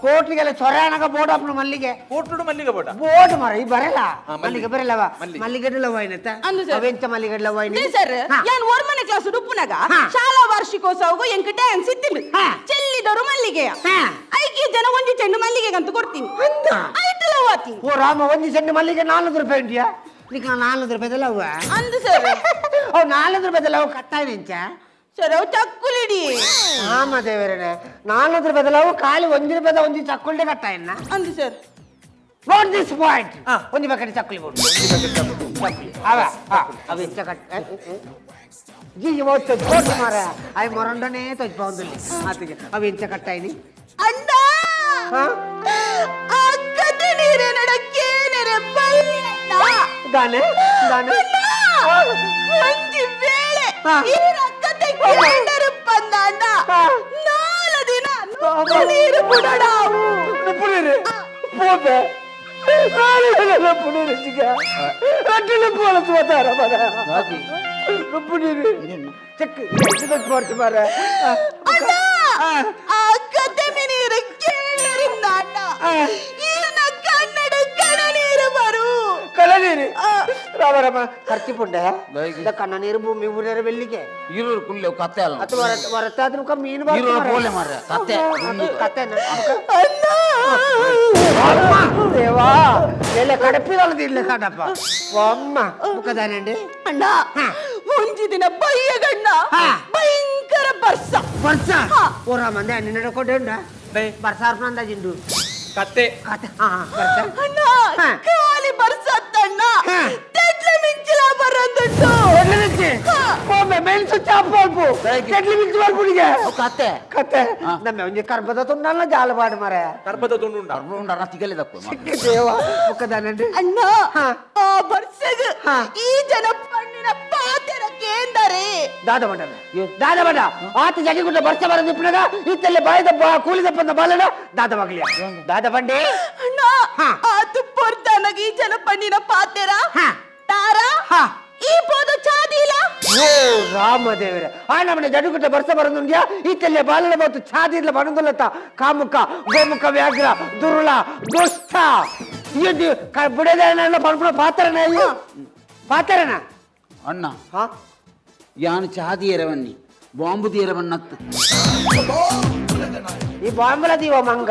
ಕೋಟ್ಲಿಗೆಲ್ಲ ಚೊರಾಣಗ ಬೋರ್ಡ್ ಅಪ್ಪನ ಮಲ್ಲಿಗೆ. ಕೋಟುಡು ಮಲ್ಲಿಗೆ ಬೋಡ. ಬೋರ್ಡ್ ಮರ ಈ ಬರಲ್ಲ. ಮಲ್ಲಿಗೆ. ಮಲ್ಲಿಗೆ ಬರಲ್ಲವ? ಮಲ್ಲಿಗೆ. ಮಲ್ಲಿಗೆ ಲವ್ ಐನತ್ತ? ಅಂದು ಸರ್. ಅವೆಂಚ ಮಲ್ಲಿಗೆ ಲವ್ ಐನಿ? ನೇ ಸರ್, ಯಾನ್ ಒರ್ಮನೆ ಕ್ಲಾಸ್ ಉಪ್ಪುನಗ ಶಾಲಾ ವಾರ್ಷಿಕೋತ್ಸವಗೂ ಎಂಕ್ ಡ್ಯಾನ್ಸ್ ಇತ್ತಿಂಡು. ಚೆಲ್ಲಿದರು ಮಲ್ಲಿಗೆಯ. ಐಕಿ ಜನ ಒಂಜಿ ಚೆಂಡು ಮಲ್ಲಿಗೆ ಅಂತ ಕೊಡ್ತೀನಿ. ಅಂದ? ಐಟ್ ಲವ್ ಆತಿ. ಓ ರಾಮ, ಒಂಜಿ ಚೆಂಡು ಮಲ್ಲಿಗೆ 400 ರೂಪಾಯಿ ಉಂಟಿಯಾ? ನಿಕ್ 400 ರೂಪಾಯಿದಲ್ಲ ಅವ? ಅಂದು ಸರ್. ಅವು 400 ರೂಪಾಯಿದಲ್ಲ ಅವು ಕಟ್ಟಾಯ ನಿಂಚ? ಸರ್, ಅವು ಚಕ್ಕುಲಿಡಿ. ಆಮ ದೇವರೇ, 400 ರೂಪಾಯಿದಲ್ಲ ಅವು ಖಾಲಿ 1 ರೂಪಾಯಿದ ಒಂಜಿ ಚಕ್ಕುಲ್ಡೆ ಕಟ್ಟಾಯನ್ನ? ಅಂದು sir. Note this point. ಒಂಜಿ ಬಕೆಟ್ ಚಕ್ಕುಲಿ ಬೋಡು. ಅವ ಅವು ಎಂಚ ಕಟ್ ಜಿ ತಜ್ಬೋದು ಮಾರ. ಅవి ಮೊರಂಡನೇ ತಜ್ಬೌಂದುಲ್ಲಿ ಆತಿಗೆ. ಅವು ಎಂಚ ಕಟ್ಟಾಯಿನಿ? ಅಣ್ಣ, ಅಕ್ಕದ ನೀರೇ ನಡಕ್ಕೇನೆರೆ ಬಲ್ಲಿಯಣ್ಣ. ದಾನೆ ದಾನೆ? ಅಣ್ಣ, ಒಂಜಿ ವೇಳೆ ಈ ರಕ್ಕತೆ ಕೇಂಡರು ಬಂದಾಂಡ 4 ದಿನ ನುಪ್ಪು ನೀರು ಬುಡಡಾವು. ನುಪ್ಪು ನೀರು ಪೋಪೆ ನುಪ್ಪು ನೀರು ಚಿಕ್ಕ ರಡ್ಡು ನುಪ್ಪು ಹೊಲಸು ಮಾತಾರ ಮರ. ನುಪ್ಪು ನೀರು ಚೆಕ್ ತಜ್ಬೋದು ಮಾರ. ಅಣ್ಣ, ಆ ಕತೆ ನೀರು ಕೇಳರಿಂದ ಅಣ್ಣ ಈನ ಕನ್ನಡ ಕಣ ನೀರು ಬರು. ಕಳ್ಳನೀರು ರಾಮ ರಾಮ ಖರ್ಚಿ ಪುಂಡೆ ಕಣ್ಣ ನೀರು ಭೂಮಿ ಬುಡರ ಬೆಲ್ಲಿಗೆ. ಇರೋರು ಕುಲ್ಲೆ ಕತ್ತೆ ಅಲ್ಲ. ಅಥವಾ ಹೊರತಾದ್ರೂ ಮೀನು. ಇರೋರು ಬೋಲೆ ಮಾರ್ರೆ, ಕತ್ತೆ. ಕತ್ತೆ. ಅಣ್ಣ. ದೇವಾ, ಎಲ್ಲ ಕಡಪಿದಲ್ಲ ಇಲ್ಲ ಕಡಪ್ಪ ಅಮ್ಮ ಮುಖದಾನಂడి. ಅಣ್ಣ, ಒಂಜಿ ದಿನ ಬಯ್ಯಗಣ್ಣ ಭಯಂಕರ ಬರ್ಸ. ಬರ್ಸ? ಓ ರಾಮ, ಅಂದೆ ನಿನ್ನ ಕೊಟ್ಟೆ ಉಂಡ ಬರ್ಸ ಅಂದಾಜಿಂಡು. ಕತ್ತೆ. ಕತೆ ಬರ್ಸ. ಅಣ್ಣ, ಖಾಲಿ ಬರ್ಸತ್ತಣ್ಣ. ತೆಡ್ಲ ಮಿಂಚಿಲ ಬರಂದುಂಟು. ಮೇನ್ ಸ್ವಿಚ್ ಆಫ್ ಮಾಡ್ಪು. ಕೆಟ್ಲಿ ಮಿಂಚು ಮಾಡ್ಪುಡಿಗೆ. ಕತ್ತೆ. ಕತ್ತೆ. ನಮ್ಮ ಒಂಜಿ ಕರ್ಬದ ತುಂಡಲ್ಲ ಜಾಲಬಾಡು ಮಾರ. ಕರ್ಬದ ತುಂಡು ಉಂಡ. ಉಂಡ ತಿಗಲೆ ದಕ್ಕು. ದೇವ, ಮುಖದಾನಂಡಿ. ಅಣ್ಣ, ಆ ಬರ್ಸಗ ಈ ಜನ ಪಣ್ಣಿನ ಪಾತೆರ ಕೇಂದರೆ. ದಾದ ಬಂಡ ದಾದ ಬಂಡ ಆತ ಜಗಿಗುಡ್ಡ ಬರ್ಸ ಬರ ಇಪ್ಪನಾಗ ಇತ್ತಲ್ಲಿ ಬಾಯ್ದ ಕೂಲಿ ದಪ್ಪಂದ ಬಾಲಡ ದಾದ ಮಗಲಿಯ ದಾದ ಬಂಡೆ. ಅಣ್ಣ, ಆತು ಪೊರ್ತಾನಗ ಈ ಜನ ಪಣ್ಣಿನ ಪಾತೆರ ತಾರ ಈ ಪೋದ ಚಾದಿಲ. ಓ ರಾಮ ದೇವರೇ, ಆ ನಮ್ಮನೆ ಜಡುಗುಡ್ಡ ಬರ್ಸ ಬರಂದುಂಡ್ಯಾ ಇತ್ತಲ್ಲೇ ಬಾಲನ ಬತ್ತು ಛಾದಿರ್ಲ ಬರಂದುಲ್ಲತ್ತ. ಕಾಮುಕ ಗೋಮುಖ ವ್ಯಾಘ್ರ ದುರುಳ ದುಷ್ಟ ಇದು ಬುಡದ ಪನ್ಪುಣ ಪಾತ್ರನ ಅಯ್ಯೋ ಪಾತ್ರನ. ಅಣ್ಣ, ಯಾನ್ ಚಾದಿ ಎರವನ್ನಿ ಬಾಂಬು ತೀರವನ್ನತ್ತು. ಈ ಬಾಂಬುಲ ದೀವ ಮಂಗ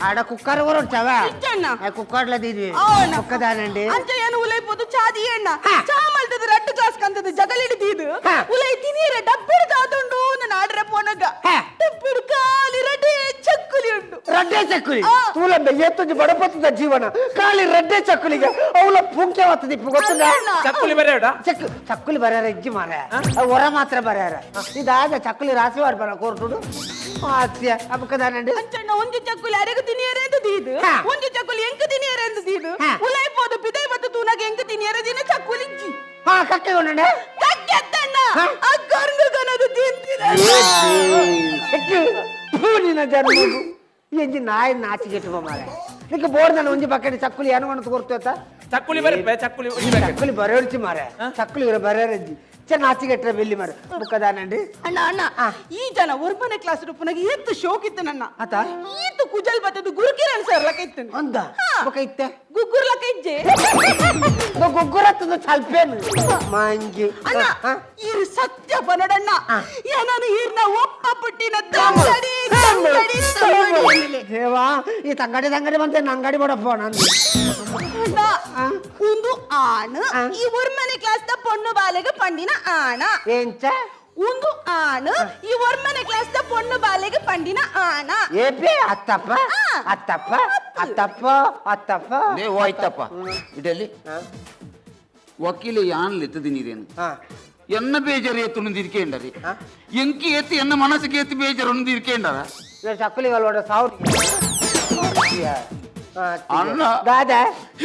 ಆಡ ಕುಕ್ಕರ್ ಹೊರಡ್ತಾವ. ಇಚ್ಚಣ್ಣ. ಕುಕ್ಕರ್ಲ ದೀದ್ವಿ. ಒಕ್ಕದಾನಂಡಿ. ಅಂಚ ಏನು ಉಲೈ ಪೋದು ಚಾದಿ ಎಣ್ಣ ಚಾ ಮಲ್ತದ ರಡ್ಡು ಗ್ಲಾಸ್ ಕಂತದ ಜಗಲಿಡಿ ತೀದು ಉಲೈ ತಿನೀರ ಡಬ್ಬಿಡು ದಾದುಂಡು ನನ್ನ ಆಡ್ರೆ ಪೋನಗ ಡಬ್ಬಿಡು ಖಾಲಿ ರಡ್ಡೆ ಚಕ್ಕುಲಿ ಉಂಡು. ರಡ್ಡೆ ಚಕ್ಕುಲಿ ತೂಲಂಬೆ ಏತೊಂಜಿ ಬಡಪತ್ತದ ಜೀವನ ಖಾಲಿ ರಡ್ಡೆ ಚಕ್ಕುಲಿಗೆ ಅವಳ ಪುಂಕೆ ವತ್ತದಿ ಇಪ್ಪು ಗೊತ್ತುಂಡ ಚಕ್ಕುಲಿ ಬರೆಯಡ ಚಕ್ ಚಕ್ಕುಲಿ ಬರ್ಯಾರ ಇಜ್ಜಿ ಮಾರ ಹೊರ ಮಾತ್ರ ಬರ್ಯಾರ ಇದಾದ ಚಕ್ಕುಲಿ ರಾಸಿ ವಾಡ್ಬಾರ ಕೋರ್ಟುಡು ಆತ್ಯ ಅಪ್ಪಕದಾನಂడి ಅಂಚಣ್ಣ ಒಂಜಿ ಚಕ್ಕುಲಿ ಅರೆಗು ತಿನಿಯರೆ ಎಂದು ದೀದು ಒಂಜಿ ಚಕ್ಕುಲಿ ಎಂಕ್ ತಿನಿಯರೆ ಎಂದು ದೀದು ಉಲೈ ಪೋದು ಪಿದೈ ಬತ್ತು ತೂನಾಗ ಎಂಕ್ ತಿನಿಯರೆ ದಿನ ಚಕ್ಕುಲಿ ಇಜ್ಜಿ ಹಾ ಕಕ್ಕೆ ಉಂಡೆ ಕಕ್ಕೆತ್ತಣ್ಣ ಆ ಗರ್ಂಗು ಕನದು ತಿಂತಿರ ನಿನ್ನ ಜನ್ಮಗು ಎಂಜಿ ನಾಯಿ ನಾಚಿಗೆಟ್ಟು ಮಾರ ನಿಕ್ಕೆ ಬೋರ್ಡ್ ನಾನು ಒಂಜಿ ಬಕೆಟ್ ಚಕ್ಕುಲಿ ಏನು ಕೊಡ್ತೇತ ಚಕ್ಕುಲಿ ಬರೆಪೆ ಚಕ್ಕುಲಿ ಒಂಜಿ ಪ್ಯಾಕೆಟ್. ಚಕ್ಕುಲಿ ಬರೋಡ್ಚಿ ಮಾರ ಚಕ್ಕುಲಿ ಇರ ಬರೋರಜ್ಜಿ ಚ ನಾಚಿಗೆಟ್ರೆ ಬೆಲ್ಲಿ ಮಾರ ಬುಕ್ಕದಾನಂಡಿ ಅಣ್ಣ ಅಣ್ಣ ಈ ಜನ ಒರ್ಬನೆ ಕ್ಲಾಸ್ ರೂಪನಾಗ ಏತ್ತು ಶೋಕ್ ಇತ್ತು ನನ್ನ ಆತ? ಈತು ಕುಜಲ್ ಬತ್ತದು ಗುರುಕಿರಣ್ ಸರ್ ಲಕ ಇತ್ತು ಅಂದ ಬುಕ್ಕ ಇತ್ತೆ ಗುಗ್ಗುರ್ ಲಕ ಇಜ್ಜೆ ಗೊಗ್ಗುರತ್ತದ ಚಲ್ಪೇನು ಮಂಗಿ ಅಣ್ಣ ಈರು ಸತ್ಯ ಪನಡಣ್ಣ ನಾನು ಈರ್ನ ಒಪ್ಪ ಪುಟ್ಟಿನ ತಂಗಡಿ ತಂಗಡಿ ತಂಗಡಿ ದೇವಾ ಈ ತಂಗಡಿ ತಂಗಡಿ ಬಂತೆ ನಂಗಡಿ ಬಡಪ್ಪ ನಂದು ಅಣ್ಣ ಒಂದು ಆಣ ಈ ಒರ್ಮನೆ ಕ್ಲಾಸ್ ದ ಪೊಣ್ಣು ಬಾಲೆಗೆ ಪಂಡಿನ ಆಣ ಎಂಚ ಒಂದು ಆಣ ಈ ಒರ್ಮನೆ ಕ್ಲಾಸ್ ದ ಪೊಣ್ಣು ಬಾಲೆಗೆ ಪಂಡಿನ ಆಣ ಏಪಿ ಅತ್ತಪ್ಪ ಅತ್ತಪ್ಪ ಅತ್ತಪ್ಪ ಅತ್ತಪ್ಪ ಲೇ ಹೋಯ್ತಪ್ಪ ಇಡಲಿ ವಕೀಲ ಯಾನ್ ಲೆತ್ತದಿನಿರೇನು ಎನ್ನ ಬೇಜಾರು ಏತು ಇರ್ಕೇಂಡರಿ ಎಂಕಿ ಏತು ಎನ್ನ ಮನಸ್ಸಿಗೆ ಏತು ಬೇಜಾರು ಒಂದು ಇರ್ಕೇಂಡರ ಚಕ್ಕುಲಿಗಲ್ವಾಡ ಸಾವು ಅಣ್ಣ. ದಾದ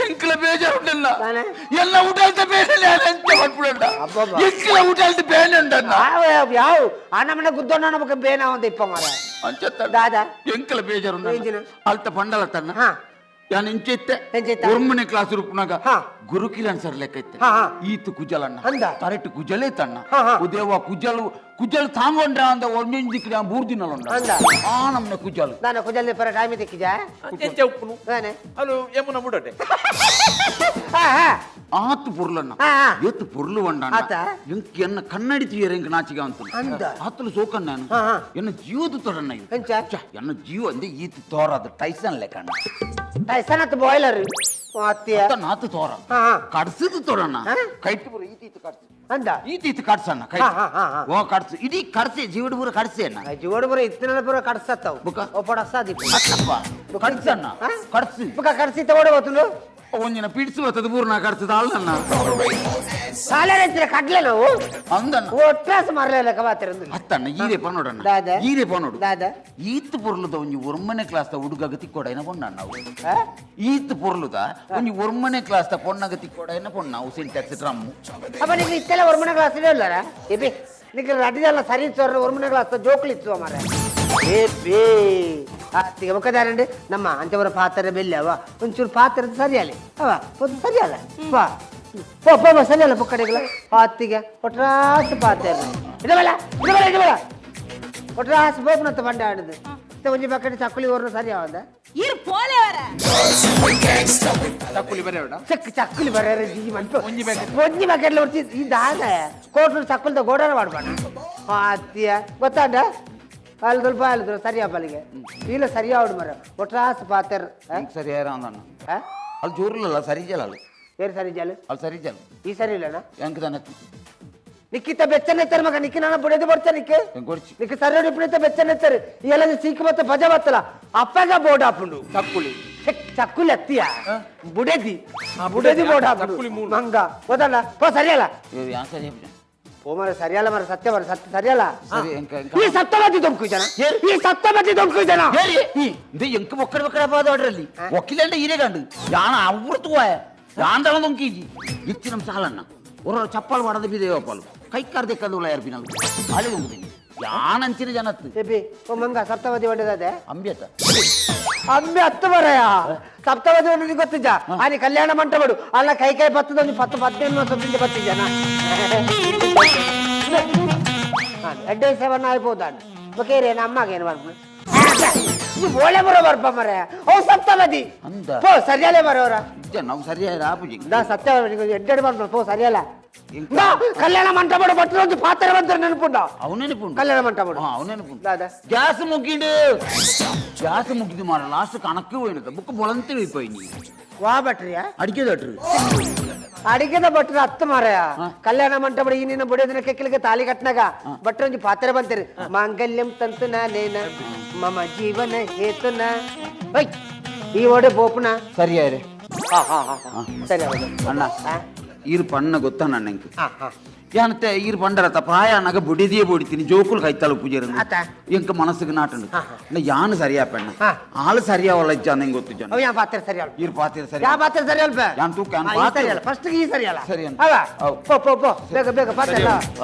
ಎಂಕ್ಲ ಬೇಜಾರು ಉಂಟಲ್ಲ ತಾನೆ? ಎಲ್ಲ ಊಟ ಬೇರೆ ಎಂತ ಮಾಡ್ಬಿಡಣ್ಣ ಅಬ್ಬಬ್ಬಾ. ಎಂಕ್ಲ ಊಟ ಬೇನೆ ಉಂಟಣ್ಣ ಯಾವ ಯಾವ ಆ ನಮ್ಮನೆ ಗುದ್ದೋಣ ನಮಗ ಬೇನ ಒಂದು ಇಪ್ಪ ಮಾರ ಅಂಚತ್ತ ದಾದ. ಎಂಕ್ಲ ಬೇಜಾರು ಎಂಚಿನ? ಅಲ್ತ ಪಂಡಲ ತನ್ನ ಹಾ. ಯಾನ್ ಇಂಚೆ ಇತ್ತೆ ಎಂಚ ಇತ್ತ? ಒರ್ಮನೆ ಕ್ಲಾಸ್ ರೂಪನಾಗ ಹಾ. ಗುರುಕಿರಣ್ ಸರ್ ಲೆಕ್ಕ ಇತ್ತೆ ಹಾ, ಹಾ. ಈತು ಕುಜಲಣ್ಣ ಅಂದ? ತರೆಟ್ ಕುಜಲೇ ತಣ್ಣ ಹಾ, ಹಾ. ಉದೇವ ಕುಜಲು ಕುಜಲ್ ತಾಂಗೊಂಡ್ರ ಅಂದ ಒಂದೊಂದು ದಿಕ್ಕಿನ ಮೂರು ದಿನ ಅಂದ? ಆ ನಮ್ನ ಕುಜಲ್ ನಾನು ಕುಜಲ್ ಪರ ಟೈಮ್ ದಿಕ್ಕಿಜಾ ಅಂಚೆಂಚ ಉಪ್ಪುನು ತಾನೆ ಅಲು ಯಮುನ ಮುಡಟೆ ಹಾ ಹಾ ಆತು ಪೊರ್ಲಣ್ಣ ಹಾ, ಹಾ. ಏತು ಪೊರ್ಲು వంಡಣ್ಣ ಆತ? ಎಂಕ್ ಎನ್ನ ಕನ್ನಡಿ ತೀಯರ ಎಂಕ್ ನಾಚಿಗೆ ಅಂತ ಅಂದ? ಆತಲು ಸೋಕಣ್ಣ ನಾನು ಹಾ, ಹಾ. ಎನ್ನ ಜೀವದ ತೊಡಣ್ಣ ಇದು ಎಂಚ? ಛ, ಎನ್ನ ಜೀವ ಅಂದೆ ಈತು ತೋರದು ಟೈಸನ್ ಲೆಕ್ಕಣ್ಣ ಟೈಸನ್ ಅತ್ತ ಬಾಯ್ಲರ್ ಅತ್ತಿಯ ನಾತು ತೋರ ಹಾ, ಹಾ. ಕಡ್ಸದು ತೊಡಣ್ಣ ಹಾ? ಕೈಟ್ ಪೂರ ಈತ ಈತ ಕಡ್ಸು ಅಂದ ಈತ ಈತ ಕಡ್ಸಣ್ಣ ಕೈ ಹಾ, ಹಾ, ಹಾ, ಹಾ. ಓ ಕಡ್ಸು ಇಡೀ ಕಡ್ಸೆ ಜೀವಡ ಪೂರ ಕಡ್ಸೆ ಅಣ್ಣ ಜೀವಡ ಪೂರ ಇತ್ತಿನ ಪೂರ ಕಡ್ಸತ್ತಾವು ಬುಕ್ಕ? ಓ ಪಡಸ್ಸಾದಿ ಅತ್ತಪ್ಪ ಕಡ್ಸಣ್ಣ ಕಡ್ಸು ಬುಕ್ಕ ಕಡ್ಸಿ ತಗೊಂಡು ಹೋಗ್ತು ಒಂದಿನ ಪಿಡ್ಸು ಬರ್ತದ ಪೂರ್ಣ ಕಡ್ಸದ ಅಲ್ಲಣ್ಣ ಸಾಲ ಕಡ್ಲೆ ನಾವು ಅಂದಣ್ಣ ಒಟ್ಟಾಸ ಮರಲೆ ಕಬಾತಿರಂದು ಅತ್ತಣ್ಣ ಈರೆ ಪನೋಡಣ್ಣ ದಾದ. ಈರೆ ಪನೋಡು ದಾದ. ಈತ್ ಪೊರ್ಲುದ ಒಂಜಿ ಒರ್ಮನೆ ಕ್ಲಾಸ್ ದ ಹುಡುಗಗ ತಿಕ್ಕೋಡೈನ ಪೊಣ್ಣಣ್ಣ ಅವು ಹಾ? ಈತ್ ಪೊರ್ಲುದ ಒಂಜಿ ಒರ್ಮನೆ ಕ್ಲಾಸ್ ದ ಪೊಣ್ಣಗ ತಿಕ್ಕೋಡೈನ ಪೊಣ್ಣ ಅವು ಸಿಂಟ್ಯಾಕ್ಸ್ ಡ್ರಮ್ಮು ಅಪ್ಪ ನಿಂಗೆ ಇತ್ತೆಲ್ಲ ಒರ್ಮನೆ ಕ್ಲಾಸ್ ಇಲ್ಲರ ಎಬಿ ನಿಂಗೆ ರಡ್ಡಿದಲ್ಲ ಸರಿ ಇತ್ತು ಒರ್ಮನೆ ಕ್ಲಾಸ್ ಜೋಕ್ಲು ಇತ್ತು ಮಾರ ಏ ಬೇ ಅತ್ತಿಗೆ ಮುಖದಾರಂడి ನಮ್ಮ ಅಂಚವರ ಪಾತ್ರೆ ಬೆಲ್ಲಿ ಅವ ಒಂಚೂರು ಪಾತ್ರೆ ಸರಿಯಲ್ಲ ಅವ ಒಂದು ಸರಿಯಲ್ಲ ಬಾ ಪೋ ಪೋ ಬಾ, ಸರಿಯಲ್ಲ ಪುಕ್ಕಡಿಗಳ ಅತ್ತಿಗೆ ಒಟ್ರಾಸು ಪಾತ್ರೆ ಇಡಬಲ್ಲ ಇಡಬಲ್ಲ ಇಡಬಲ್ಲ ಒಟ್ರಾಸು ಬೋಪನಂತ ಬಂಡೆ ಆಡುದು ಮತ್ತೆ ಒಂಜಿ ಬಕ್ಕಡಿ ಚಕ್ಕುಲಿ ಓರ್ನು ಸರಿ ಅವಂದ ಈರ್ ಪೋಲೆ ಅವರ ಚಕ್ಕುಲಿ ಬರೆಯಡ ಚಕ್ ಚಕ್ಕುಲಿ ಬರ ಜೀವನ್ ಒಂಜಿ ಪ್ಯಾಕೆಟ್. ಒಂಜಿ ಬಕೆಟ್ ಹೊಡ್ತಿ ಈ ದಾದ ಕೋಟ್ರು ಚಕ್ಕುಲ್ದ ಗೋಡನ ಮಾಡ್ಬೇಡ ಅತ್ತಿಯ ಗೊತ್ತಾಂಡ ಅಲ್ಲಿ ಸ್ವಲ್ಪ ಅಲ್ಲಿದ್ರು ಸರಿ ಅಪ್ಪಲಿಗೆ ಇಲ್ಲ ಸರಿ ಆವಡು ಮರ ಒಟ್ರಾಸು ಪಾತೆರ್ ಸರಿ ಯಾರ ಅಂದಣ್ಣ ಅಲ್ಲಿ ಜೋರ್ಲಲ್ಲ ಸರಿ ಜಲ ಅಲ್ಲಿ ಬೇರೆ ಸರಿ ಜಾಲು ಅಲ್ಲಿ ಸರಿ ಜಲ ಈ ಸರಿ ಇಲ್ಲಣ್ಣ ಎಂಕ್ ತಾನೆ ನಿಕ್ಕಿತ ಬೆಚ್ಚನೆತ್ತಾರೆ ಮಗ ನಿಕ್ಕಿ ನಾನು ಬುಡದು ಬರ್ತ ನಿಕ್ಕೆ ಎಂಕ್ ಒಡ್ಚಿ ನಿಕ್ಕೆ ಸರಿ ಇಪ್ಪಡಿತ ಬೆಚ್ಚನೆತ್ತಾರೆ ಈ ಎಲ್ಲ ಸೀಕು ಮತ್ತೆ ಬಜ ಬತ್ತಲ ಅಪ್ಪಗ ಬೋರ್ಡ್ ಹಾಪುಂಡು ಚಕ್ಕುಲಿ ಚಕ್ಕುಲಿ ಅತ್ತಿಯ ಬುಡೆದಿ ಬುಡೆದಿ ಬೋರ್ಡ್ ಹಾಪುಂಡು ಚಕ್ಕುಲಿ ಮೂಲು. ಮಂಗ ಗೊತ್ತಲ್ಲ ಪೋ ಸರಿಯಲ್ಲ ಯಾ ಸರಿ ಓ ಮರ ಸರಿಯಲ್ಲ ಮರ ಸತ್ಯ ಮರ ಸತ್ಯ ಸರಿಯಲ್ಲ ಸರಿ, ಎಂಕ- ಎಂಕ- ಈ ಸತ್ತಮತಿ ದೊಂಕು ಜನ ಈ ಸತ್ತಮತಿ ದೊಂಕು ಜನ ഇത് ಎಂಕ್ ಒಕ್ಕಡೆ ಒಕ್ಕಡೆ ಪಾದೋಡ್ರಲ್ಲಿ ವಕೀಲಂಡ ಈರೆ ಕಂಡು ಯಾಣ ಅವ್ರತ್ತು ಹೋಯ ಯಾಂದಳ ದೊಂಕೀಜಿ ಇಚ್ಚಿ ನಮ್ಮ ಸಾಲಣ್ಣ ಒರ ಚಪ್ಪಾಲ್ ಮಾಡದ ಬಿದೇವಪ್ಪಾಲು ಕೈ ಕಾರ್ದೆ ಕಂದು ಯಾರು ಪಿನಲ್ ಆಳಿ ದೊಂಕುದೀನಿ ಯಾಣ ಅಂಚಿನ ಜನತ್ತು ಎಬಿ ಓ ಮಂಗ ಸಪ್ತಮತಿ ಹೊಡೆದದೆ ಅಂಬ್ಯತ ಅಂಬೆ ಹತ್ತು ಬರಯ ಸಪ್ತಮತಿ ಹೊಡೆದು ಗೊತ್ತಿದ್ದ ಆನಿ ಕಲ್ಯಾಣ ಮಂಟಪಡು ಅಲ್ಲ ಕೈ ಕೈ ಬತ್ತದ ಒಂದು 10 15 ವರ್ಷದಿಂದ ಬತ್ತಿಜನ ಎಡ್ಡೆ ಸೆವನ್ ಆಗ್ಬೋದಾನ ಬಕೇರಿ ಅಮ್ಮಗೆ ಏನು ಮಾಡ್ಬೋದು ಈ ಬೋಳೆ ಬರೋ ಬರ್ಪ ಮರ ಓ ಸಪ್ತಮತಿ ಅಂದ. ಪೋ ಸರಿಯಲ್ಲೇ ಬರೋರ ಇಜ್ಜ ನಾವು ಸರಿಯಾದ ಆಪುಜಿ ದಾ ಸತ್ಯ ಎಡ್ಡೆಡ್ ಬರ್ಪ ಪೋ ಸರಿಯಲ್ಲ ದಾ, ಕಲ್ಯಾಣ ಮಂಟಪಡು ಬಟ್ಟಲು ಪಾತ್ರ ಬಂತಾರೆ ನೆನಪುಂಡ ಅವನೆನಪುಂಡು ಕಲ್ಯಾಣ ಮಂಟಪಡು ಅವನೆನಪುಂಡು ದಾದ ಗ್ಯಾಸ್ ಮುಗಿಡು ಗ್ಯಾಸ್ ಮುಗಿದು ಮಾರ ಲಾಸ್ಟ್ ಕಣಕ್ಕೆ ಹೋಯ್ನದ ಬುಕ್ ಬೊಳಂತೆ ಹೋಯ್ಪೋಯ್ ನೀ ವಾ ಬಟ್ರಿಯಾ ಅಡಿಕೆ ದಟ್ರು ಅಡಿಗೆದ ಭಟ್ರ ಅತ್ತು ಮಾರಾಯ. ಕಲ್ಯಾಣ ಮಂಟಪ ಈ ನಿನ್ನ ಬಡಿಯೋದಿನ ಕೆಕ್ಕಲಿಗೆ ತಾಲಿ ಕಟ್ನಾಗ ಭಟ್ರ ಒಂಜಿ ಪಾತ್ರ ಬಂತೀರಿ. ಮಾಂಗಲ್ಯಂ ತಂತು ನಾನೇನ ಮಮ ಜೀವನ ಹೇತುನ. ಈ ಓಡೆ ಬೋಪುನ ಸರಿಯಾರೆ. ಹಾ ಹಾ ಹಾ, ಸರಿ ಹೌದು. ಅಣ್ಣ, ಈರು ಪಣ್ಣ ಗೊತ್ತಾ ನನ್ನ? ಹಾ ಹಾ. ಯಾನತ್ತೆ ಈರು ಪಂಡರತ್ತ ಪ್ರಾಯ ಅಣ್ಣಗ ಬುಡಿದಿಯೇ ಬೊಡಿತೀನಿ ಜೋಕುಲ್ ಕೈತಲ ಪೂಜೆ. ಆತ. ಎಂಕ ಮನಸ್ಸಿಗೆ ನಾಟಂಡು ಯಾನು ಸರಿಯಾ ಪೆಣ್ಣ ಆಳು ಸರಿಯಾವಲ್ಲ ಇಜ್ಜ ನಂಗೆ ಗೊತ್ತು ಜನ. ಅವ್ ಯಾ ಪಾತ್ರ ಸರಿ ಅಲ್ಲ? ಈರು ಪಾತ್ರ ಸರಿ. ಯಾ ಪಾತ್ರ ಸರಿ ಅಲ್ಪ? ಯಾನ್ ತೂಕ ಯಾನ್ ಈ ಪಾತ್ರ ಸರಿ ಅಲ್ಲ, ಫಸ್ಟ್ ಈ ಸರಿ ಅಲ್ಲ. ಸರಿ ಅಲ್ಲ. ಅವ ಅವ್. ಪೋ ಪೋ ಪೋ, ಬೇಗ ಬೇಗ ಪಾತ್ರ ಅಲ್ಲ,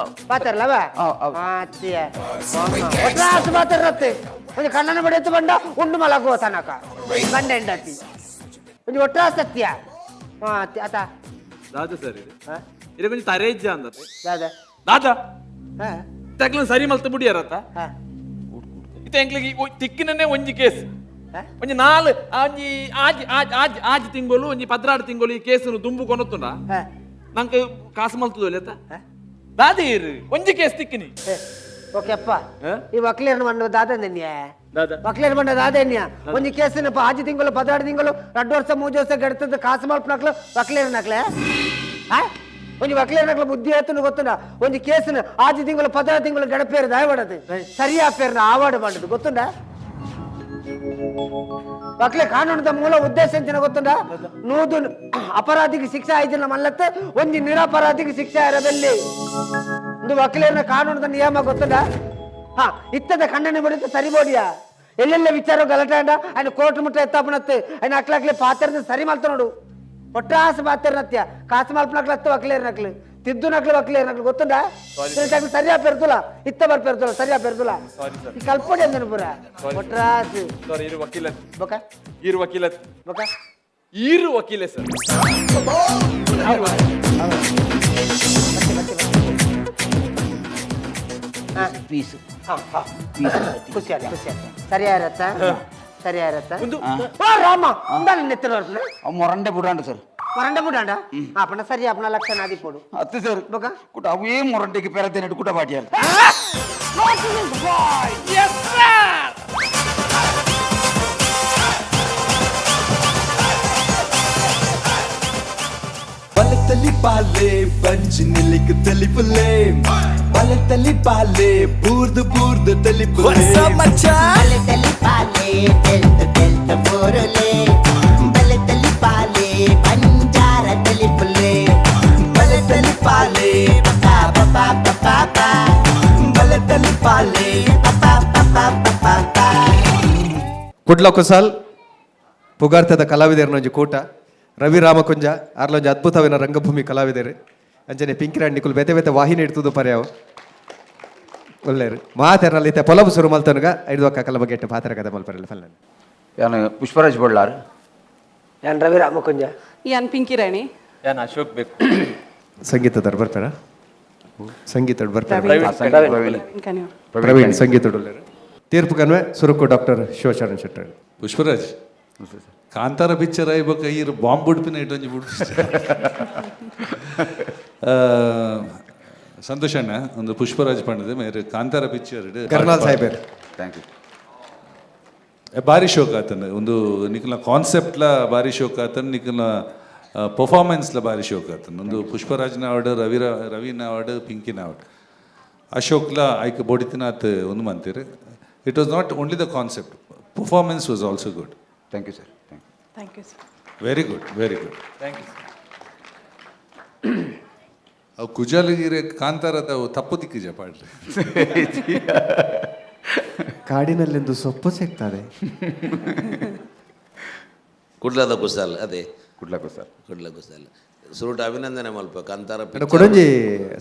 ಪಾತ್ರ ಅಲ್ಲವ. ಅವ್, ಅವ್. ಆತಿಯ ಒಟ್ರಾಸು ಪಾತ್ರ ರತ್ತೆ. ಒಂದು ಕಣ್ಣನ ಬಡಿಯತ್ತು ಬಂಡ ಉಂಡು ಮಲಗುವ ತನಕ ಗಂಡ ಹೆಂಡತಿ ಒಂದು ಒಟ್ರಾಸು ಸತ್ಯ. ಹಾ ಆತ. ದಾದ ಸರ್, ಇದು ಹಾ? ಇದು ಕೊಂಚ ತರೆ ಇಜ್ಜ ಅಂದತ್ತೆ. ದಾದ? ದಾದ. ಹಾ. ತಕ್ಲ ಸರಿ ಮಲ್ತ ಬುಡಿಯಾರತ್ತ. ಹಾ. ಇತ್ತೆ ಎಂಕ್ಲಿಗೆ ತಿಕ್ಕಿನನ್ನೇ ಒಂಜಿ ಕೇಸ್. ಹಾ? ಒಂಜಿ ನಾಲ್ ಒಂಜಿ ಆಜಿ ಆಜಿ ಆಜಿ ಆಜಿ ತಿಂಗಳು, ಒಂಜಿ 12 ತಿಂಗಳು ಈ ಕೇಸನ್ನು ದುಂಬು ಕೊನೊತ್ತುಂಡ. ಹಾ. ನಂಗೆ ಕಾಸು ಮಲ್ತದಲ್ಲ. ಹಾ? ದಾದ ಇರು ಒಂಜಿ ಕೇಸ್ ತಿಕ್ಕಿನಿ. ಏ, ಓಕೆ ಅಪ್ಪ. ಹಾ? ಈ ವಕೀಲರ ಮಂಡ ದಾದ ನೆನ್ಯ? ದಾದ? ವಕೀಲರ ಮಂಡ ದಾದ ಎನ್ಯ? ಒಂಜಿ ಕೇಸಿನಪ್ಪ ಆಜಿ ತಿಂಗಳು, 12 ತಿಂಗಳು, 2 ವರ್ಷ, 3 ವರ್ಷ ಗಡ್ತದ ಕಾಸು ಮಲ್ಪನಕ್ಲು ವಕೀಲರ ನಕ್ಲೆ? ಹಾ, ಒಂಜಿ ವಕೀಲರ ನಕ್ಲು ಬುದ್ಧಿ ಆಯ್ತು ಗೊತ್ತುಂಡ? ಒಂಜಿ ಕೇಸಿನ ಆಜಿ ತಿಂಗಳು, 16 ತಿಂಗಳು ಗಡಪೇರು ದಾಯವಾಡದು ಸರಿಯಾ ಪೇರ್ನ ಆವಾಡು ಮಾಡದು ಗೊತ್ತುಂಡ? ವಕೀಲ ಕಾನೂನದ ಮೂಲ ಉದ್ದೇಶ ಎಂಚಿನ ಗೊತ್ತುಂಡ? ನೂದು ಅಪರಾಧಿಗೆ ಶಿಕ್ಷೆ ಆಯ್ತಿಲ್ಲ ಮಲ್ಲತ್ತೆ, ಒಂಜಿ ನಿರಪರಾಧಿಗೆ ಶಿಕ್ಷೆ ಆರದಲ್ಲಿ. ಒಂದು ವಕೀಲರನ ಕಾನೂನದ ನಿಯಮ ಗೊತ್ತುಂಡ? ಹಾ, ಇತ್ತದ ಖಂಡನೆ ಬಡಿತ ಸರಿಬೋಡಿಯಾ? ಎಲ್ಲೆಲ್ಲ ವಿಚಾರ ಗಲಾಟೆ ಅಂಡ ఆయన ಕೋರ್ಟ್ ಮುಟ್ಟ ಎತ್ತಾಪನತ್ತೆ ఆయన ಅಕ್ಲಾಕ್ಲೆ ಪಾತ್ರದ ಸರಿ ಮಲ್ತ ನೋಡು. ಒಟ್ಟಾಸ ಪಾತ್ರ ಕಾಸು ಮಲ್ಪನಕ್ಲು ಅತ್ತ ವಕೀಲರ ನಕ್ಲು ತಿದ್ದು ನಕ್ಲು ವಕೀಲರ ನಕ್ಲು ಗೊತ್ತುಂಡ? ಸರಿಯಾ ಪೆರ್ತುಲ ಇತ್ತ ಬರ್ ಪೆರ್ತುಲ ಸರಿಯಾ ಪೆರ್ತುಲ. ಈ ಕಲ್ಪಡಿ ಅಂದನು ಪೂರ ಒಟ್ರಾಸು. ಸಾರಿ, ಇರು ವಕೀಲ. ಬೊಕ? ಇರು ವಕೀಲ. ಬೊಕ? ಈರು ವಕೀಲೆ ಸರ್. ಪೀಸ್. ಹಾ ಹಾ, ಖುಷಿ ಆಯ್ತು, ಖುಷಿ ಆಯ್ತು. ಸರಿಯಾ ಇರತ್ತ, ಸರಿಯಾ ಇರತ್ತ. ಒಂದು ಓ ರಾಮ, ಇಂದಾನೆ ನೆತ್ತಿನ ಅವ್ ಮೊರಂಡೆ ಬುಡಾಂಡ ಸರ್. ಮರಂಡ ಬುಡಾಂಡ ಆಪಣ ಸರಿ ಆಪಣ ಲಕ್ಷಣ ಆದಿಪೋಡು. ಅತ್ತು ಸರ್. ಬೊಕ? ಕುಟ ಅವೇ ಮೊರಂಡೆಗೆ ಪೆರದೇನೆ ಕುಟ ಬಾಟಿಯಾರ. Yes sir. ಬಲತಲಿ ಪಾಲೆ ಬಂಜಿ ನಿಲಿಕ್ ತಲಿಪುಲೆ, ಬಲತಲಿ ಪಾಲೆ ಬೂರ್ದು ಬೂರ್ದು ತಲಿಪುಲೆ. ಬಲೆ ತಲಿ ಪಾಲೆ ತೆಲ್ತ ತೆಲ್ತ ಬೋರುಲೆ, ಬಲೆ ತಲಿ ಪಾಲೆ ಬಂಜಾರ ತಲಿಪುಲೆ, ಬಲತಲಿ ಪಾಲೆ ಪಾ ಪಾ ಪಾ ಪಾ ಪಾ, ಬಲತಲಿ ಪಾಲೆ ಪಾ ಪಾ ಪಾ ಪಾ ಪಾ. ಕುಡ್ಲ ಕುಸಾಲ್ ಪುಗಾರ್ತದ ಕಲಾವಿದರನೊಂಜಿ ಕೂಟ. ರವಿ ರಾಮಕುಂಜ ಆರ್ಲೊಂಜಿ ಅದ್ಭುತವಿನ ರಂಗಭೂಮಿ ಕಲಾವಿದರು. ಅಂಚನೆ ಪಿಂಕಿರಾಣ್ ನಿಕುಲು ಬೇತೆ ಬೇತೆ ವಾಹಿನಿ ಇಡ್ತುದು ಪರ್ಯಾವು ಒಳ್ಳೇರು ಮಾತೆರ್ನಲ್ಲಿ ಇತ್ತೆ ಪೊಲಬು ಸುರು ಮಲ್ತನುಗ ಐದು ಕಲ ಬಗ್ಗೆ ಪಾತ್ರ ಕಥೆ ಮಲ್ಪರಲ್ಲ ಫಲ್ನ. ಯಾನು ಪುಷ್ಪರಾಜ್ ಬಳ್ಳಾರ್. ಯಾನ್ ರವಿ ರಾಮಕುಂಜ. ಯಾನ್ ಪಿಂಕಿ ರಾಣಿ. ಯಾನ್ ಅಶೋಕ್ ಬೇಕು. ಸಂಗೀತದವ್ರು ಬರ್ತಾರ? ಸಂಗೀತ ಬರ್ತಾರೆ. ಪ್ರವೀಣ್. ಪ್ರವೀಣ್ ಸಂಗೀತ ಒಳ್ಳೇರು. ತೀರ್ಪು ಕನ್ವೆ ಸುರುಕು ಡಾಕ್ಟರ್ ಶಿವಶರಣ್ ಶೆಟ್ಟರ್. ಪುಷ್ಪರಾಜ್, ಕಾಂತಾರ ಪಿಕ್ಚರ್ ಆಯ್ಬೊಕ್ಕ ಈರ್ ಬಾಂಬ್ ಬುಡ್ಪಿನ ಇಟ್ಟೊಂಜಿ ಬುಡ್. ಸಂತೋಷ್ ಅಣ್ಣ, ಒಂದು ಪುಷ್ಪರಾಜ್ ಪಂಡದೆ ಮೇರೆ ಕಾಂತಾರ ಪಿಕ್ಚರ್. ಕರ್ನಾಲ್ ಸಾಹೇಬರ್. Thank you. ಬಾರಿ ಶೋಕ್ ಆತನ. ಒಂದು ನಿಖಲ್ನ ಕಾನ್ಸೆಪ್ಟ್ಲ ಬಾರಿ ಶೋಕ್ ಆತನ, ನಿಖಲ್ನ ಪರ್ಫಾರ್ಮೆನ್ಸ್ಲ ಬಾರಿ ಶೋಕ್ ಆತನ. ಒಂದು ಪುಷ್ಪರಾಜ್ನ ಅವಾರ್ಡ್, ರವಿ ರವಿನ ಅವಾರ್ಡ್, ಪಿಂಕಿನ ಅವಾರ್ಡ್, ಅಶೋಕ್ಲ ಐಕ್ ಬೋಡಿತಿನಾಥ್ ಒಂದು ಮಂತಿರ್. It was not only the concept, performance was also good. Thank you sir, thank you. Thank you sir. Very good, very good. Thank you. ಅವು ಕುಜಾಲಗಿರಿ ಕಾಂತಾರದ ಅವು ತಪ್ಪು ದಿಕ್ಕಿಜ ಪಾಡ್ರಿ. ಕಾಡಿನಲ್ಲೆಂದು ಸೊಪ್ಪು ಸಿಗ್ತದೆ. ಕುಡ್ಲದ ಕುಸಾಲ್ ಅದೇ. ಕುಡ್ಲ ಸರ್. ಕುಡ್ಲ ಕುಸಾಲ್ ಸುರುಟ ಅಭಿನಂದನೆ ಮಲ್ಪ ಕಾಂತಾರ ಅಣ್ಣ, picture. ಕೊಡಂಜಿ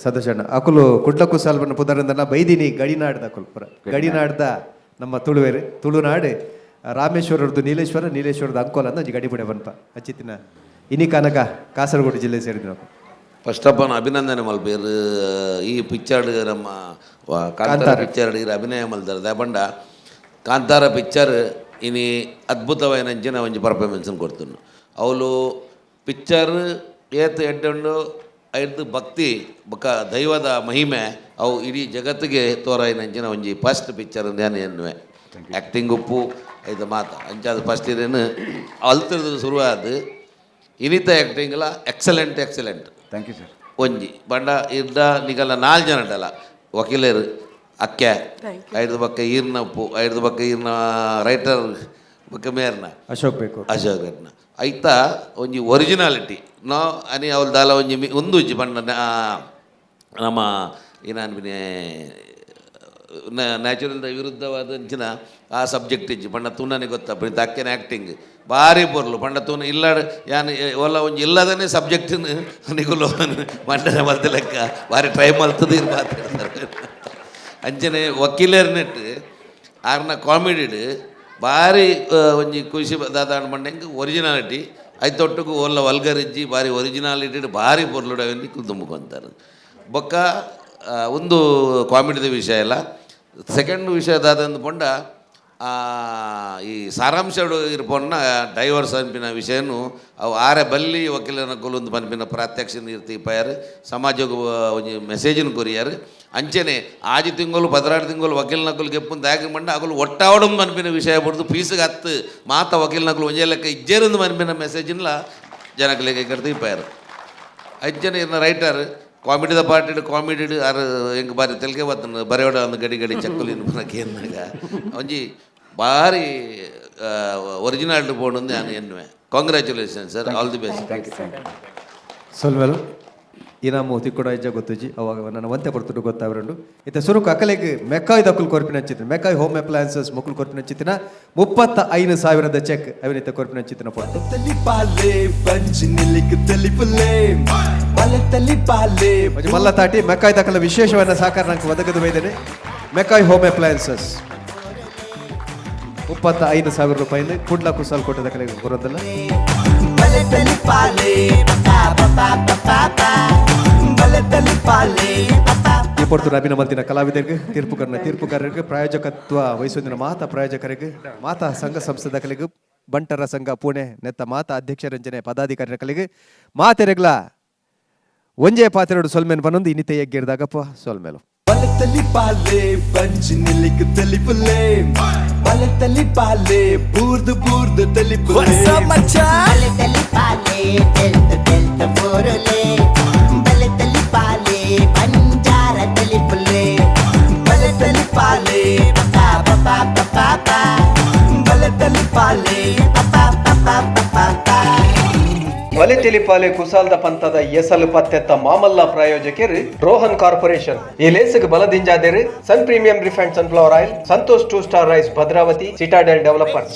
ಸದಸ್ಯಣ್ಣ ಅಕುಲು ಕುಡ್ಲ ಕುಸಾಲ್ ಪುದರಂದನ ಬೈದಿನಿ ಗಡಿನಾಡ್ದ ಅಕುಲು ಪುರ ಗಡಿನಾಡ್ದ ನಮ್ಮ ತುಳುವೇರು ತುಳುನಾಡು ರಾಮೇಶ್ವರದ್ದು ನೀಲೇಶ್ವರ, ನೀಲೇಶ್ವರದ ಅಂಕೋಲ ಅಂದ ಒಂಜಿ ಗಡಿಪುಡೆ ಬನ್ಪ ಅಚ್ಚಿತ್ತಿನ ಇನಿ ಕನಕ ಕಾಸರಗೋಡು ಜಿಲ್ಲೆ ಸೇರಿದ ನಾವು. ಫಸ್ಟ್ ಆಫ್ ಆಲ್ ಅಭಿನಂದನೆ ಮಲ್ಪ ಇರ್ ಈ ಪಿಕ್ಚರ್ ನಮ್ಮ ಕಾಂತಾರ ಕಾಂತಾರ. ಪಿಕ್ಚರ್ ಇರ್ ಅಭಿನಯ ಮಲ್ತಾರೆ ದಾಪಂಡ ಕಾಂತಾರ ಪಿಕ್ಚರ್ ಇನಿ ಅದ್ಭುತವಾಯಿನ ಅಂಚಿನ ಒಂಜಿ ಪರ್ಫಾರ್ಮೆನ್ಸ್ ಕೊಡ್ತುನು. ಅವಳು ಪಿಕ್ಚರ್ ಏತ್ ಎಡ್ಡುಂಡು ಐದು ಭಕ್ತಿ ಬೊಕ ದೈವದ ಮಹಿಮೆ ಅವು ಇಡೀ ಜಗತ್ತಿಗೆ ತೋರಾಯಿನ ಅಂಚಿನ ಒಂಜಿ ಫಸ್ಟ್ ಪಿಕ್ಚರ್ ಧ್ಯಾನ ಎನ್ನುವೆ. ಆ್ಯಕ್ಟಿಂಗ್ ಉಪ್ಪು ಐತ ಮಾತ ಅಂಚಾದ ಫಸ್ಟ್ ಇದೇನು ಅಲ್ತರದು ಶುರುವಾದ. ಇನಿತ ಆ್ಯಕ್ಟಿಂಗ್ಲ excellent excellent. Thank you sir. ಒಂಜಿ ಬಂಡ ಇರ್ದ ನಿಗಲ ನಾಲ್ ಜನ ಉಂಡಲ್ಲ ವಕೀಲರು ಅಕ್ಕೆ ಐದು ಬಕ್ಕ ಈರ್ನ ಉಪ್ಪು ಐದು ಬಕ್ಕ ಈರ್ನ ರೈಟರ್ ಬಕ್ಕ ಮೇರ್ನ ಅಶೋಕ್ ಬೇಕು. ಅಶೋಕ್ ರೆಡ್ನ ಐತ ಒಂಜಿ ಒರಿಜಿನಾಲಿಟಿ ನೋ ಅನಿ ಅವಳು ದಾಲ ಒಂಜಿ ಒಂದು ಒಂಜಿ ಬಣ್ಣ ನಮ್ಮ ಏನಾನ್ಬಿನೆ ನ್ಯಾಚುರಲ್ದ ವಿರುದ್ಧವಾದ ಅಂಚಿನ ಆ ಸಬ್ಜೆಕ್ಟ್ ಇಜ್ಜಿ ಪಂಡ ತೂನನೆ ಗೊತ್ತಪ್ಪ ಅಕ್ಕೆನ ಆ್ಯಕ್ಟಿಂಗ್ ಭಾರಿ ಪೊರ್ಲು ಪಂಡ ತೂನ ಇಲ್ಲಾಡ್ ಯಾನ್ ಒಲ್ಲ ಒಂಜಿ ಇಲ್ಲದನೆ ಸಬ್ಜೆಕ್ಟ್ ನಿಗುಲು ಮಂಡನೆ ಮಲ್ತ ಲೆಕ್ಕ ಭಾರಿ ಟ್ರೈ ಮಲ್ತದ ಇರ್ ಮಾತಾಡ್ತಾರೆ. ಅಂಚನೆ ವಕೀಲರ್ ನೆಟ್ ಆರ್ನ ಕಾಮಿಡಿಡ್ ಭಾರಿ ಒಂಜಿ ಖುಷಿ ದಾದ ಪಂಡ ಒರಿಜಿನಾಲಿಟಿ ಐತೊಟ್ಟುಗು ಒಲ್ಲ ವಲ್ಗರ್ ಇಜ್ಜಿ ಭಾರಿ ಒರಿಜಿನಾಲಿಟಿ ಭಾರಿ ಪೊರ್ಲುಡ ತುಂಬಿಕೊಂತಾರೆ. ಬೊಕ್ಕ ಒಂದು ಕಾಮಿಡಿದ ವಿಷಯ ಅಲ್ಲ. ಸೆಕೆಂಡ್ ವಿಷಯ ದಾದಂದು ಪಂಡ ಈ ಸಾರಾಂಶ ಇರ್ಪೊನ್ನ ಡೈವರ್ಸ್ ಅನ್ಪಿನ ವಿಷಯನು ಅವು ಆರೆ ಬಲ್ಲಿ ವಕೀಲನ ಕೊಲೊಂದು ಪನ್ಪಿನ ಪ್ರಾತ್ಯಕ್ಷ ನೀರ್ತಿ ಪಯರ್ ಸಮಾಜಕ್ಕೆ ಒಂಜಿ ಮೆಸೇಜನ್ ಕೊರಿಯಾರು. ಅಂಚನೆ ಆಜಿ ತಿಂಗಳು 16 ತಿಂಗಳು ವಕೀಲ ನಕಲು ಗೆಪ್ಪು ದಾಗಿ ಮಂಡ ಅಗಲು ಒಟ್ಟಾವడం ಪನ್ಪಿನ ವಿಷಯ ಬಡ್ದು ಪೀಸ್ಗೆ ಹತ್ತು ಮಾತ ವಕೀಲ ನಕಲು ಒಂಜೇ ಲೆಕ್ಕ ಇಜ್ಜೇರಂದು ಪನ್ಪಿನ ಮೆಸೇಜಿನ್ಲ ಜನಕ್ಕೆ ಕರ್ತಿ ಪಯರ್. ಅಂಚನೆ ಇರ್ನ ರೈಟರ್ ಕಾಮಿಡಿದ ಪಾರ್ಟಿಡ್ ಕಾಮಿಡಿಡ್ ಆರ್ ಎಂಕ್ ಬಾರಿ ತೆಲಿಕೆ ಬತ್ತನ ಬರೆಯೋಡ ಒಂದು ಗಡಿ ಗಡಿ ಚಕ್ಕುಲಿನ ಬರಕ್ಕೆ ಒಂಜಿ ಭಾರಿ ಒರಿಜಿನಾಲಿಟಿ ಬೋರ್ಡ್ ನಾನು ಎನ್ನುವೆ. Congratulation sir, all the best. Thank you, thank you. ಸೊಲ್ವೆಲು ಇನಾಮು ತಿಕ್ಕೊಡ ಇಜ್ಜ ಗೊತ್ತುಜಿ ಅವಾಗ ನನ್ನ ಒಂತೆ ಪರ್ತುಡು ಗೊತ್ತಾವರಂಡು. ಇತ್ತೆ ಸುರುಕು ಅಕಲೆಗ್ ಮೆಕ್ಕಾಯ್ ದಕ್ಕುಲು ಕೊರ್ಪಿನ ಅಂಚಿತ್ತಿನ ಮೆಕ್ಕಾಯ್ ಹೋಮ್ ಅಪ್ಲಯನ್ಸಸ್ ಮೊಕುಲು ಕೊರ್ಪಿನ ಅಂಚಿತ್ತಿನ 35,000 ಚೆಕ್ ಅವಿನಿತ ಕೊರ್ಪಿನ ಅಂಚಿತ್ತಿನ ಪೊರ್ತು. ಒಂಜಿ ಮಲ್ಲ ತಾಟಿ ಮೆಕ್ಕಾಯ್ ದಕ್ಕಲ ವಿಶೇಷವಾದ ಸಹಕಾರ ನಂಗೆ ಒದಗದು ಬೈದೇನೆ. ಮೆಕ್ಕಾಯ್ ಹೋಮ್ ಅಪ್ಲಯನ್ಸಸ್ 35,000 ರೂಪಾಯಿ ಕುಡ್ಲ ಕುಸಾಲ್ ಕೊಟ್ಟ ದಕ್ಕಲೆಗ್ ಬರೋದಲ್ಲ. ಈ ಪೊರ್ತು ಅಭಿನಯ ಮಲ್ತಿನ ಕಲಾವಿದರಿಗೆ ತೀರ್ಪುಕರನ ತೀರ್ಪುಕಾರರಿಗೆ ಪ್ರಾಯೋಜಕತ್ವ ವಹಿಸೋದಿನ ಮಾತಾ ಪ್ರಾಯೋಜಕರಿಗೆ ಮಾತಾ ಸಂಘ ಸಂಸ್ಥೆದಕಲಿಗೆ ಬಂಟರ ಸಂಘ ಪುಣೆ ನೆತ್ತ ಮಾತಾ ಅಧ್ಯಕ್ಷರಂಜನೆ ಪದಾಧಿಕಾರಿಗಳಿಗೆ ಮಾತೆರೆಗ್ಲ ಒಂಜೇ ಪಾತ್ರೆಡು ಸೊಲ್ಮೇನ್ ಪನೊಂದು ಇನ್ನಿತೆ ಎಗ್ಗಿರ್ದಾಗಪ್ಪ ಸೊಲ್ಮೇಲು. ಬಲೆ ತೆಲಿಪಾಲೆ ಕುಸಾಲ್ದ ಪಂತದ ಎಸಲು ಪತ್ತೆತ್ತ ಮಾಮಲ್ಲ ಪ್ರಾಯೋಜಕರು ರೋಹನ್ ಕಾರ್ಪೊರೇಷನ್. ಈ ಲೇಸಿಗೆ ಬಲದಿಂಜಾದೇರು Sun premium refined sunflower oil, Santosh 2 star rice, Bhadravati, Citadel developers.